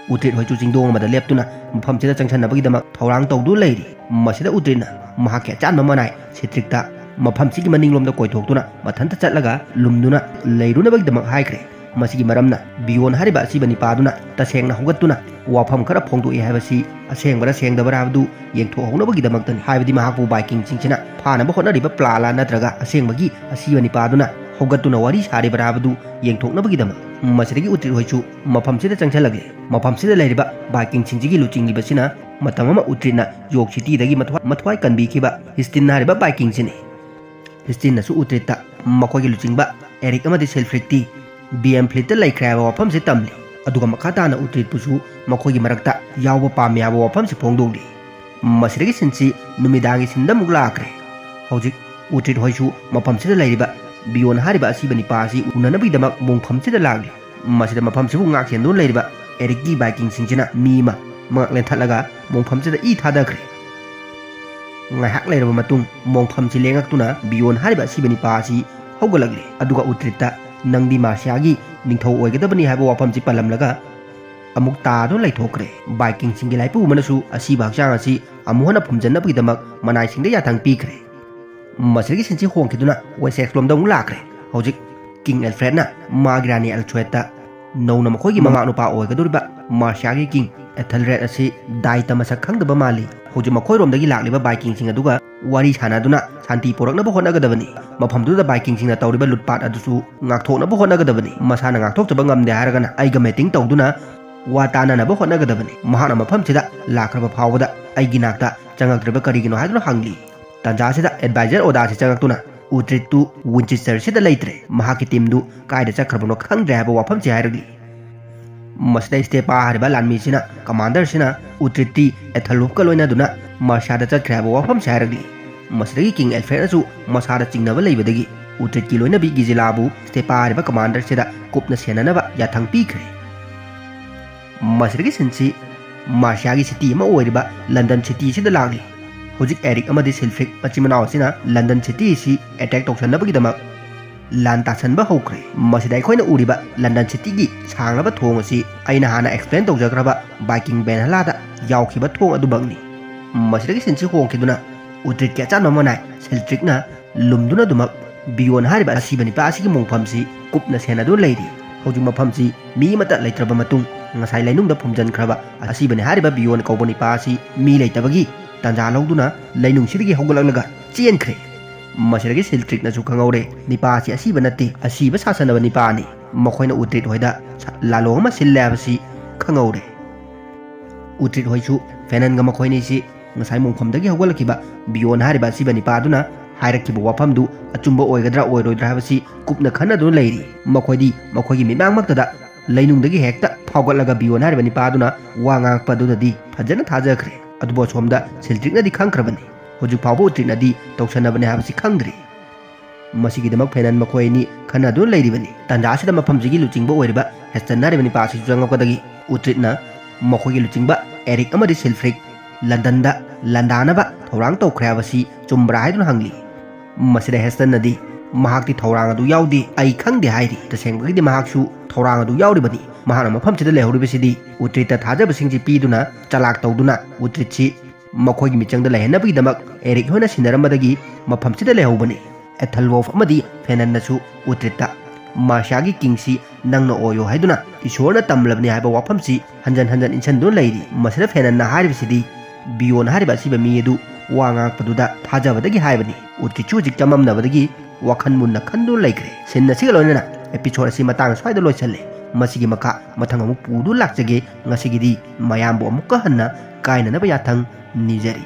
ꯎꯇ꯭ꯔꯤꯠ ꯍꯣꯏꯁꯨ ꯆꯤꯡꯗꯣꯡ ꯑꯃꯗ ꯂꯦꯞꯇꯨꯅ ꯃꯐꯝꯁꯤꯗ ꯆꯪꯁꯟꯅꯕꯒꯤꯗꯃꯛ ꯊꯧꯔꯥꯡ ꯇꯧꯗꯨꯅ ꯂꯩꯔꯤ꯫ ꯃꯁꯤꯗ ꯎꯇ꯭ꯔꯤꯠꯅ ꯃꯍꯥꯛꯀꯤ ꯑꯆꯥꯟꯕ ꯃꯅꯥꯏ ꯁꯤꯇ꯭ꯔꯤꯛꯇ ꯃꯐꯝꯁꯤꯒꯤ ꯃꯅꯤꯡꯂꯣꯝꯗ ꯀꯣꯏꯊꯣꯛꯇꯨꯅ ꯃꯊꯟꯇ ꯆꯠꯂꯒ ꯂꯨꯝꯗꯨꯅ ꯂꯩꯔꯨꯅꯕꯒꯤꯗꯃꯛ ꯍꯥꯏꯈ꯭ꯔꯦ꯫ ꯃꯁꯤꯒꯤ ꯃꯔꯝꯅ ꯕꯤꯌꯣꯟ ꯍꯥꯏꯔꯤꯕ ꯑꯁꯤꯕ ꯅꯤꯄꯥꯗꯨꯅ ꯇꯁꯦꯡꯅ ꯍꯧꯒꯠꯇꯨꯅ ꯋꯥꯐꯝ ꯈꯔ ꯐꯣꯡꯗꯣꯛꯏ ꯍꯥꯏꯕꯁꯤ ꯑꯁꯦꯡꯕꯔꯥ ꯁꯦꯡꯗꯕꯔꯥ ꯍꯥꯏꯕꯗꯨ ꯌꯦꯡꯊꯣꯛꯍꯧꯅꯕꯒꯤꯗꯃꯛꯇꯅꯤ꯫ ꯍꯥꯏꯕꯗꯤ ꯃꯍꯥꯛꯄꯨ ꯕꯥꯏꯀꯤꯡꯁꯤꯡꯁꯤꯅ ꯐꯥꯅꯕ ꯍꯣꯠꯅꯔꯤꯕ ꯄ꯭ꯂꯥꯟꯂꯥ ꯅꯠꯇ꯭ꯔꯒ ꯑꯁꯦꯡꯕꯒꯤ ꯑꯁꯤꯕ ꯅꯤꯄꯥꯗꯨꯅ ꯍꯧꯒꯠꯇꯨꯅ ꯋꯥꯔꯤ ꯁꯥꯔꯤꯕꯔꯥ ꯍꯥꯏꯕꯗꯨ ꯌꯦꯡꯊꯣꯛꯅꯕꯒꯤꯗꯃꯛ꯫ ꯃꯁꯤꯗꯒꯤ ꯎꯇ꯭ꯔꯤꯠ ꯍꯣꯏꯁꯨ ꯃꯐꯝꯁꯤꯗ ꯆꯪꯁꯤꯜꯂꯛꯂꯦ꯫ ꯃꯐꯝꯁꯤꯗ ꯂꯩꯔꯤꯕ ꯕꯥꯏꯀꯤꯡꯁꯤꯡꯁꯤꯒꯤ ꯂꯨꯆꯤꯡꯂꯤꯕꯁꯤꯅ ꯃꯇꯝ ꯑꯃ ꯎꯇ꯭ꯔꯤꯠꯅ ꯌꯣꯛ ꯁꯤꯇꯤꯗꯒꯤ ꯃꯊ꯭ꯋꯥꯏ, ꯃꯊ꯭ꯋꯥꯏ ꯀꯟꯕꯤꯈꯤꯕ ꯍꯤꯁꯇꯤꯟ ꯍꯥꯏꯔꯤꯕ ꯕꯥꯏꯀꯤꯡꯁꯤꯅꯤ꯫ ꯍꯤꯁꯇꯤꯟꯅꯁꯨ ꯎꯇ꯭ꯔꯤꯠꯇ ꯃꯈꯣꯏꯒꯤ ꯂꯨꯆꯤꯡꯕ ꯑꯦꯔꯤꯛ ꯑꯃꯗꯤ ꯁꯤꯜꯐ꯭ꯔꯤꯛꯇꯤ ꯕꯤ ꯑꯦꯝ ꯐ꯭ꯂꯤꯠꯇ ꯂꯩꯈ꯭ꯔꯦ ꯍꯥꯏꯕ ꯋꯥꯐꯝꯁꯤ ꯇꯝꯂꯤ꯫ ꯑꯗꯨꯒ ꯃꯈꯥ ꯇꯥꯅ ꯎꯇ꯭ꯔꯤꯠꯄꯨꯁꯨ ꯃꯈꯣꯏꯒꯤ ꯃꯔꯛꯇ ꯌꯥꯎꯕ ꯄꯥꯝꯃꯤ ꯍꯥꯏꯕ ꯋꯥꯐꯝꯁꯤ ꯐꯣꯡꯗꯣꯛꯂꯤ꯫ ꯃꯁꯤꯗꯒꯤ ꯁꯤꯟꯁꯤ ꯅꯨꯃꯤꯗꯥꯡꯒꯤ ꯁꯤꯟꯗ ꯑꯃꯨꯛ ꯂꯥꯛꯈ꯭ꯔꯦ꯫ ꯍꯧꯖꯤꯛ ꯎꯇ꯭ꯔꯤꯠ ꯍꯣꯏꯁꯨ ꯃꯐꯝꯁꯤꯗ ꯂꯩꯔꯤꯕ ꯕꯤꯌꯣꯟ ꯍꯥꯏꯔꯤꯕ ꯑꯁꯤꯕ ꯅꯤꯄꯥ ꯑꯁꯤ ꯎꯅꯅꯕꯒꯤꯗꯃꯛ ꯃꯣꯡꯐꯝꯁꯤꯗ ꯂꯥꯛꯂꯤ꯫ ꯃꯁꯤꯗ ꯃꯐꯝꯁꯤꯕꯨ ꯉꯥꯛꯁꯦꯟꯗꯨꯅ ꯂꯩꯔꯤꯕ ꯑꯦꯔꯤꯛꯀꯤ ꯕꯥꯏꯀꯤꯡꯁꯤꯡꯁꯤꯅ ꯃꯤ ꯑꯃ ꯃꯉꯛ ꯂꯦꯟꯊꯠꯂꯒ ꯃꯣꯡꯐꯝꯁꯤꯗ ꯏ ꯊꯥꯗꯈ꯭ꯔꯦ꯫ ꯉꯥꯏꯍꯥꯛ ꯂꯩꯔꯕ ꯃꯇꯨꯡ ꯃꯣꯡꯐꯝꯁꯤ ꯂꯦꯡꯉꯛꯇꯨꯅ ꯕꯤꯌꯣꯟ ꯍꯥꯏꯔꯤꯕ ꯑꯁꯤꯕ ꯅꯤꯄꯥ ꯑꯁꯤ ꯍꯧꯒꯠꯂꯛꯂꯦ꯫ ꯑꯗꯨꯒ ꯎꯇ꯭ꯔꯤꯠꯇ "ꯅꯪꯗꯤ ꯃꯥꯔꯁꯤꯌꯥꯒꯤ ꯅꯤꯡꯊꯧ ꯑꯣꯏꯒꯗꯕꯅꯤ" ꯍꯥꯏꯕ ꯋꯥꯐꯝꯁꯤ ꯄꯜꯂꯝꯂꯒ ꯑꯃꯨꯛ ꯇꯥꯗꯨꯅ ꯂꯩꯊꯣꯛꯈ꯭ꯔꯦ꯫ ꯕꯥꯏꯀꯤꯡꯁꯤꯡꯒꯤ ꯂꯥꯏꯄꯨ ꯑꯃꯅꯁꯨ ꯑꯁꯤꯕ ꯍꯛꯆꯥꯡ ꯑꯁꯤ ꯑꯃꯨꯛ ꯍꯟꯅ ꯐꯨꯝꯖꯟꯅꯕꯒꯤꯗꯃꯛ ꯃꯅꯥꯏꯁꯤꯡꯗ ꯌꯥꯊꯪ ꯄꯤꯈ꯭ꯔꯦ꯫ ꯃꯁꯤꯗꯒꯤ ꯁꯤꯟꯁꯤ ꯍꯣꯡꯈꯤꯗꯨꯅ ꯋꯦꯁꯦꯛꯁꯂꯣꯝꯗ ꯑꯃꯨꯛ ꯂꯥꯛꯈ꯭ꯔꯦ꯫ ꯍꯧꯖꯤꯛ ꯀꯤꯡ ꯑꯦꯜꯐ꯭ꯔꯦꯗꯅ ꯃꯥꯒꯤ ꯔꯥꯅꯤ ꯑꯦꯜꯁ꯭ꯋꯦꯠꯇ ꯅꯧꯅ ꯃꯈꯣꯏꯒꯤ ꯃꯃꯥ ꯅꯨꯄꯥ ꯑꯣꯏꯒꯗꯧꯔꯤꯕ ꯃꯥꯔꯁꯤꯌꯥꯒꯤ ꯀꯤꯡ ꯑꯦꯊꯦꯜꯔꯦꯗ ꯑꯁꯤ ꯗꯥꯏꯇ ꯃꯁꯛ ꯈꯪꯗꯕ ꯃꯥꯜꯂꯤ꯫ ꯍꯧꯖꯤꯛ ꯃꯈꯣꯏꯔꯣꯝꯗꯒꯤ ꯂꯥꯛꯂꯤꯕ ꯕꯥꯏꯀꯤꯡꯁꯤꯡ ꯑꯗꯨꯒ ꯋꯥꯔꯤ ꯁꯥꯟꯅꯗꯨꯅ ꯁꯥꯟꯇꯤ ꯄꯨꯔꯛꯅꯕ ꯍꯣꯠꯅꯒꯗꯕꯅꯤ꯫ ꯃꯐꯝꯗꯨꯗ ꯕꯥꯏꯀꯤꯡꯁꯤꯡꯅ ꯇꯧꯔꯤꯕ ꯂꯨꯠꯄꯥꯠ ꯑꯗꯨꯁꯨ ꯉꯥꯛꯊꯣꯛꯅꯕ ꯍꯣꯠꯅꯒꯗꯕꯅꯤ꯫ ꯃꯁꯥꯅ ꯉꯥꯛꯊꯣꯛꯆꯕ ꯉꯝꯗꯦ ꯍꯥꯏꯔꯒꯅ ꯑꯩꯒ ꯃꯦꯇꯤꯡ ꯇꯧꯗꯨꯅ ꯋꯥ ꯇꯥꯅꯅꯕ ꯍꯣꯠꯅꯒꯗꯕꯅꯤ꯫ ꯃꯍꯥꯛꯅ ꯃꯐꯝꯁꯤꯗ ꯂꯥꯛꯈ꯭ꯔꯕ ꯐꯥꯎꯕꯗ ꯑꯩꯒꯤ ꯅꯥꯛꯇ ꯆꯪꯉꯛꯇ꯭ꯔꯤꯕ ꯀꯔꯤꯒꯤꯅꯣ ꯍꯥꯏꯗꯨꯅ ꯍꯪꯂꯤ꯫ ꯇꯥꯟꯖꯥꯁꯤꯗ ꯑꯦꯗꯚꯥꯏꯖꯔ ꯑꯣꯗꯥꯁꯤ ꯆꯪꯉꯛꯇꯨꯅ ꯎꯇ꯭ꯔꯤꯠꯇꯨ ꯋꯤꯟꯆꯦꯁꯇꯔꯁꯤꯗ ꯂꯩꯇ꯭ꯔꯦ, ꯃꯍꯥꯛꯀꯤ ꯇꯤꯝꯗꯨ ꯀꯥꯏꯗ ꯆꯠꯈ꯭ꯔꯕꯅꯣ ꯈꯪꯗ꯭ꯔꯦ ꯍꯥꯏꯕ ꯋꯥꯐꯝꯁꯤ ꯍꯥꯏꯔꯛꯂꯤ꯫ ꯃꯁꯤꯗ ꯁ꯭ꯇꯦꯄꯥ ꯍꯥꯏꯔꯤꯕ ꯂꯥꯟꯃꯤꯁꯤꯅ ꯀꯃꯥꯟꯗꯔꯁꯤꯅ ꯎꯇ꯭ꯔꯤꯠꯇꯤ ꯑꯦꯊꯜꯋꯨꯐꯀ ꯂꯣꯏꯅꯗꯨꯅ ꯃꯥꯔꯁꯤꯌꯥꯗ ꯆꯠꯈ꯭ꯔꯦ ꯍꯥꯏꯕ ꯋꯥꯐꯝꯁꯤ ꯍꯥꯏꯔꯛꯂꯤ꯫ ꯃꯁꯤꯗꯒꯤ ꯀꯤꯡ ꯑꯦꯜꯐ꯭ꯔꯦꯗꯅꯁꯨ ꯃꯁꯥꯗ ꯆꯤꯡꯅꯕ ꯂꯩꯕꯗꯒꯤ ꯎꯇ꯭ꯔꯤꯠꯀꯤ ꯂꯣꯏꯅꯕꯤ ꯒꯤꯖꯤꯂꯥꯕꯨ ꯁ꯭ꯇꯦꯄꯥ ꯍꯥꯏꯔꯤꯕ ꯀꯃꯥꯟꯗꯔꯁꯤꯗ ꯀꯨꯞꯅ ꯁꯦꯟꯅꯅꯕ ꯌꯥꯊꯪ ꯄꯤꯈ꯭ꯔꯦ꯫ ꯃꯁꯤꯗꯒꯤ ꯁꯤꯟꯁꯤ ꯃꯥꯔꯁꯤꯌꯥꯒꯤ ꯁꯤꯇꯤ ꯑꯃ ꯑꯣꯏꯔꯤꯕ ꯂꯟꯗꯟ ꯁꯤꯇꯤ ꯑꯁꯤꯗ ꯂꯥꯛꯂꯤ꯫ ꯍꯧꯖꯤꯛ ꯑꯦꯔꯤꯛ ꯑꯃꯗꯤ ꯁꯤꯜꯐ꯭ꯔꯤꯛ ꯃꯆꯤꯟ ꯃꯅꯥꯎ ꯑꯁꯤꯅ ꯂꯟꯗꯟ ꯁꯤꯇꯤ ꯑꯁꯤ ꯑꯦꯇꯦꯛ ꯇꯧꯁꯟꯅꯕꯒꯤꯗꯃꯛ ꯂꯥꯟ ꯇꯥꯁꯟꯕ ꯍꯧꯈ꯭ꯔꯦ꯫ ꯃꯁꯤꯗ ꯑꯩꯈꯣꯏꯅ ꯎꯔꯤꯕ ꯂꯟꯗꯟ ꯁꯤꯇꯤꯒꯤ ꯁꯥꯡꯂꯕ ꯊꯣꯡ ꯑꯁꯤ ꯑꯩꯅ ꯍꯥꯟꯅ ꯑꯦꯛꯁꯄ꯭ꯂꯦꯟ ꯇꯧꯖꯈ꯭ꯔꯕ ꯕꯥꯏꯀꯤꯡ ꯕꯦꯟꯍꯂꯥꯗ ꯌꯥꯎꯈꯤꯕ ꯊꯣꯡ ꯑꯗꯨꯃꯛꯅꯤ꯫ ꯃꯁꯤꯗꯒꯤ ꯁꯤꯟꯁꯤ ꯍꯣꯡꯈꯤꯗꯨꯅ ꯎꯇ꯭ꯔꯤꯠꯀꯤ ꯑꯆꯥꯟꯕ ꯃꯅꯥꯏ ꯁꯤꯜꯇ꯭ꯔꯤꯛꯅ ꯂꯨꯝꯗꯨꯅ ꯑꯗꯨꯃꯛ ꯕꯤꯌꯣꯟ ꯍꯥꯏꯔꯤꯕ ꯑꯁꯤꯕ ꯅꯤꯄꯥ ꯑꯁꯤꯒꯤ ꯃꯣꯡꯐꯝꯁꯤ ꯀꯨꯞꯅ ꯁꯦꯟꯅꯗꯨꯅ ꯂꯩꯔꯤ꯫ ꯍꯧꯖꯤꯛ ꯃꯐꯝꯁꯤ ꯃꯤ ꯑꯃꯠꯇ ꯂꯩꯇ꯭ꯔꯕ ꯃꯇꯨꯡ ꯉꯁꯥꯏ ꯂꯩꯅꯨꯡꯗ ꯐꯨꯝꯖꯤꯟꯈ꯭ꯔꯕ ꯑꯁꯤꯕꯅꯤ ꯍꯥꯏꯔꯤꯕ ꯕꯤꯌꯣꯟ ꯀꯧꯕ ꯅꯤꯄꯥ ꯑꯁꯤ ꯃꯤ ꯂꯩꯇꯕꯒꯤ ꯇꯥꯟꯖꯥ ꯂꯧꯗꯨꯅ ꯂꯩꯅꯨꯡꯁꯤꯗꯒꯤ ꯍꯧꯒꯠꯂꯛꯂꯒ ꯆꯦꯟꯈ꯭ꯔꯦ꯫ ꯃꯁꯤꯗꯒꯤ ꯁꯤꯜꯇ꯭ꯔꯤꯛꯅꯁꯨ ꯈꯪꯍꯧꯔꯦ, ꯅꯤꯄꯥ ꯑꯁꯤ ꯑꯁꯤꯕ ꯅꯠꯇꯦ, ꯑꯁꯤꯕ ꯁꯥꯁꯟꯅꯕ ꯅꯤꯄꯥꯅꯤ꯫ ꯃꯈꯣꯏꯅ ꯎꯇ꯭ꯔꯤꯠ ꯍꯣꯏꯗ ꯁ-, ꯂꯥꯂꯣꯡ ꯑꯃ ꯁꯤꯜꯂꯦ ꯍꯥꯏꯕꯁꯤ ꯈꯪꯍꯧꯔꯦ꯫ ꯎꯇ꯭ꯔꯤꯠ ꯍꯣꯏꯁꯨ ꯐꯦꯅꯟꯒ ꯃꯈꯣꯏꯅꯤꯁꯤ ꯉꯁꯥꯏ ꯃꯣꯡꯐꯝꯗꯒꯤ ꯍꯧꯒꯠꯂꯛꯈꯤꯕ ꯕꯤꯌꯣꯟ ꯍꯥꯏꯔꯤꯕ ꯑꯁꯤꯕ ꯅꯤꯄꯥꯗꯨꯅ ꯍꯥꯏꯔꯛꯈꯤꯕ ꯋꯥꯐꯝꯗꯨ ꯑꯆꯨꯝꯕ ꯑꯣꯏꯒꯗ꯭ꯔꯥ ꯑꯣꯏꯔꯣꯏꯗ꯭ꯔꯥ ꯍꯥꯏꯕꯁꯤ ꯀꯨꯞꯅ ꯈꯟꯅꯗꯨꯅ ꯂꯩꯔꯤ꯫ ꯃꯈꯣꯏꯗꯤ ꯃꯈꯣꯏꯒꯤ ꯃꯤꯠꯃꯥꯡꯃꯛꯇꯗ ꯂꯩꯅꯨꯡꯗꯒꯤ ꯍꯦꯛꯇ ꯐꯥꯎꯒꯠꯂꯒ ꯕꯤꯌꯣꯟ ꯍꯥꯏꯔꯤꯕ ꯅꯤꯄꯥꯗꯨꯅ ꯋꯥ ꯉꯥꯡꯉꯛꯄ ꯑꯗꯨꯗꯗꯤ ꯐꯖꯅ ꯊꯥꯖꯈ꯭ꯔꯦ꯫ ꯑꯗꯨꯕꯨ ꯑꯁꯣꯝꯗ ꯁꯤꯜꯇ꯭ꯔꯤꯛꯅꯗꯤ ꯈꯪꯈ꯭ꯔꯕꯅꯤ꯫ ꯍꯧꯖꯤꯛ ꯐꯥꯎꯕ ꯎꯇ꯭ꯔꯤꯠꯅꯗꯤ ꯇꯧꯁꯟꯅꯕꯅꯦ ꯍꯥꯏꯕꯁꯤ ꯈꯪꯗ꯭ꯔꯤ꯫ ꯃꯁꯤꯒꯤꯗꯃꯛ ꯐꯦꯅꯟ ꯃꯈꯣꯏ ꯑꯅꯤ ꯈꯟꯅꯗꯨꯅ ꯂꯩꯔꯤꯕꯅꯤ꯫ ꯇꯥꯟꯖꯥ ꯑꯁꯤꯗ ꯃꯐꯝꯁꯤꯒꯤ ꯂꯨꯆꯤꯡꯕ ꯑꯣꯏꯔꯤꯕ ꯍꯦꯁꯇꯟ ꯍꯥꯏꯔꯤꯕ ꯅꯤꯄꯥ ꯑꯁꯤꯁꯨ ꯆꯪꯂꯛꯄꯗꯒꯤ ꯎꯇ꯭ꯔꯤꯠꯅ ꯃꯈꯣꯏꯒꯤ ꯂꯨꯆꯤꯡꯕ ꯑꯦꯔꯤꯛ ꯑꯃꯗꯤ ꯁꯤꯜꯐ꯭ꯔꯤꯛ ꯂꯟꯗꯟꯗ ꯂꯥꯟꯗꯥꯅꯕ ꯊꯧꯔꯥꯡ ꯇꯧꯈ꯭ꯔꯦ ꯍꯥꯏꯕꯁꯤ ꯆꯨꯝꯕ꯭ꯔꯥ ꯍꯥꯏꯗꯨꯅ ꯍꯪꯂꯤ꯫ ꯃꯁꯤꯗ ꯍꯦꯁꯇꯟꯅꯗꯤ ꯃꯍꯥꯛꯇꯤ ꯊꯧꯔꯥꯡ ꯑꯗꯨ ꯌꯥꯎꯗꯦ, ꯑꯩ ꯈꯪꯗꯦ ꯍꯥꯏꯔꯤ꯫ ꯇꯁꯦꯡꯕꯒꯤꯗꯤ ꯃꯍꯥꯛꯁꯨ ꯊꯧꯔꯥꯡ ꯑꯗꯨ ꯌꯥꯎꯔꯤꯕꯅꯤ꯫ ꯃꯍꯥꯛꯅ ꯃꯐꯝꯁꯤꯗ ꯂꯩꯍꯧꯔꯤꯕꯁꯤꯗꯤ ꯎꯇ꯭ꯔꯤꯠꯇ ꯊꯥꯖꯕꯁꯤꯡꯁꯤ ꯄꯤꯗꯨꯅ ꯆꯂꯥꯛ ꯇꯧꯗꯨꯅ ꯎꯇ꯭ꯔꯤꯠꯁꯤ ꯃꯈꯣꯏꯒꯤ ꯃꯤꯆꯪꯗ ꯂꯩꯍꯟꯅꯕꯒꯤꯗꯃꯛ ꯑꯦꯔꯤꯛ ꯍꯣꯏꯅ ꯁꯤꯟꯅꯔꯝꯕꯗꯒꯤ ꯃꯐꯝꯁꯤꯗ ꯂꯩꯍꯧꯕꯅꯤ꯫ ꯑꯦꯊꯜꯋꯣꯜꯐ ꯑꯃꯗꯤ ꯐꯦꯅꯟꯅꯁꯨ ꯎꯇ꯭ꯔꯤꯠꯇ ꯃꯥꯔꯁꯤꯌꯥꯒꯤ ꯀꯤꯡꯁꯤ ꯅꯪꯅ ꯑꯣꯏꯌꯣ ꯍꯥꯏꯗꯨꯅ ꯏꯁꯣꯔꯅ ꯇꯝꯂꯕꯅꯤ ꯍꯥꯏꯕ ꯋꯥꯐꯝꯁꯤ ꯍꯟꯖꯟ ꯍꯟꯖꯟ ꯏꯟꯁꯤꯟꯗꯨꯅ ꯂꯩꯔꯤ꯫ ꯃꯁꯤꯗ ꯐꯦꯅꯟꯅ ꯍꯥꯏꯔꯤꯕꯁꯤꯗꯤ ꯕꯤꯌꯣꯟ ꯍꯥꯏꯔꯤꯕ ꯑꯁꯤꯕ ꯃꯤ ꯑꯗꯨ ꯋꯥ ꯉꯥꯡꯉꯛꯄꯗꯨꯗ ꯊꯥꯖꯕꯗꯒꯤ ꯍꯥꯏꯕꯅꯤ꯫ ꯎꯇ꯭ꯔꯤꯠꯁꯨ ꯍꯧꯖꯤꯛ ꯆꯃꯝꯅꯕꯗꯒꯤ ꯋꯥꯈꯜ ꯃꯨꯟꯅ ꯈꯟꯗꯨꯅ ꯂꯩꯈ꯭ꯔꯦ꯫ ꯁꯤꯟ ꯑꯁꯤꯒ ꯂꯣꯏꯅꯅ episode ꯑꯁꯤ ꯃꯇꯥꯡ ꯁ꯭ꯋꯥꯏꯗ ꯂꯣꯏꯁꯜꯂꯦ꯫ ꯃꯁꯤꯒꯤ ꯃꯈꯥ ꯃꯊꯪ ꯑꯃꯨꯛ ꯄꯨꯗꯨꯅ ꯂꯥꯛꯆꯒꯦ꯫ ꯉꯁꯤꯒꯤꯗꯤ ꯃꯌꯥꯝꯕꯨ ꯑꯃꯨꯛꯀ ꯍꯟꯅ ꯀꯥꯏꯅꯅꯕ ꯌꯥꯊꯪ ꯅꯤꯖꯔꯤ꯫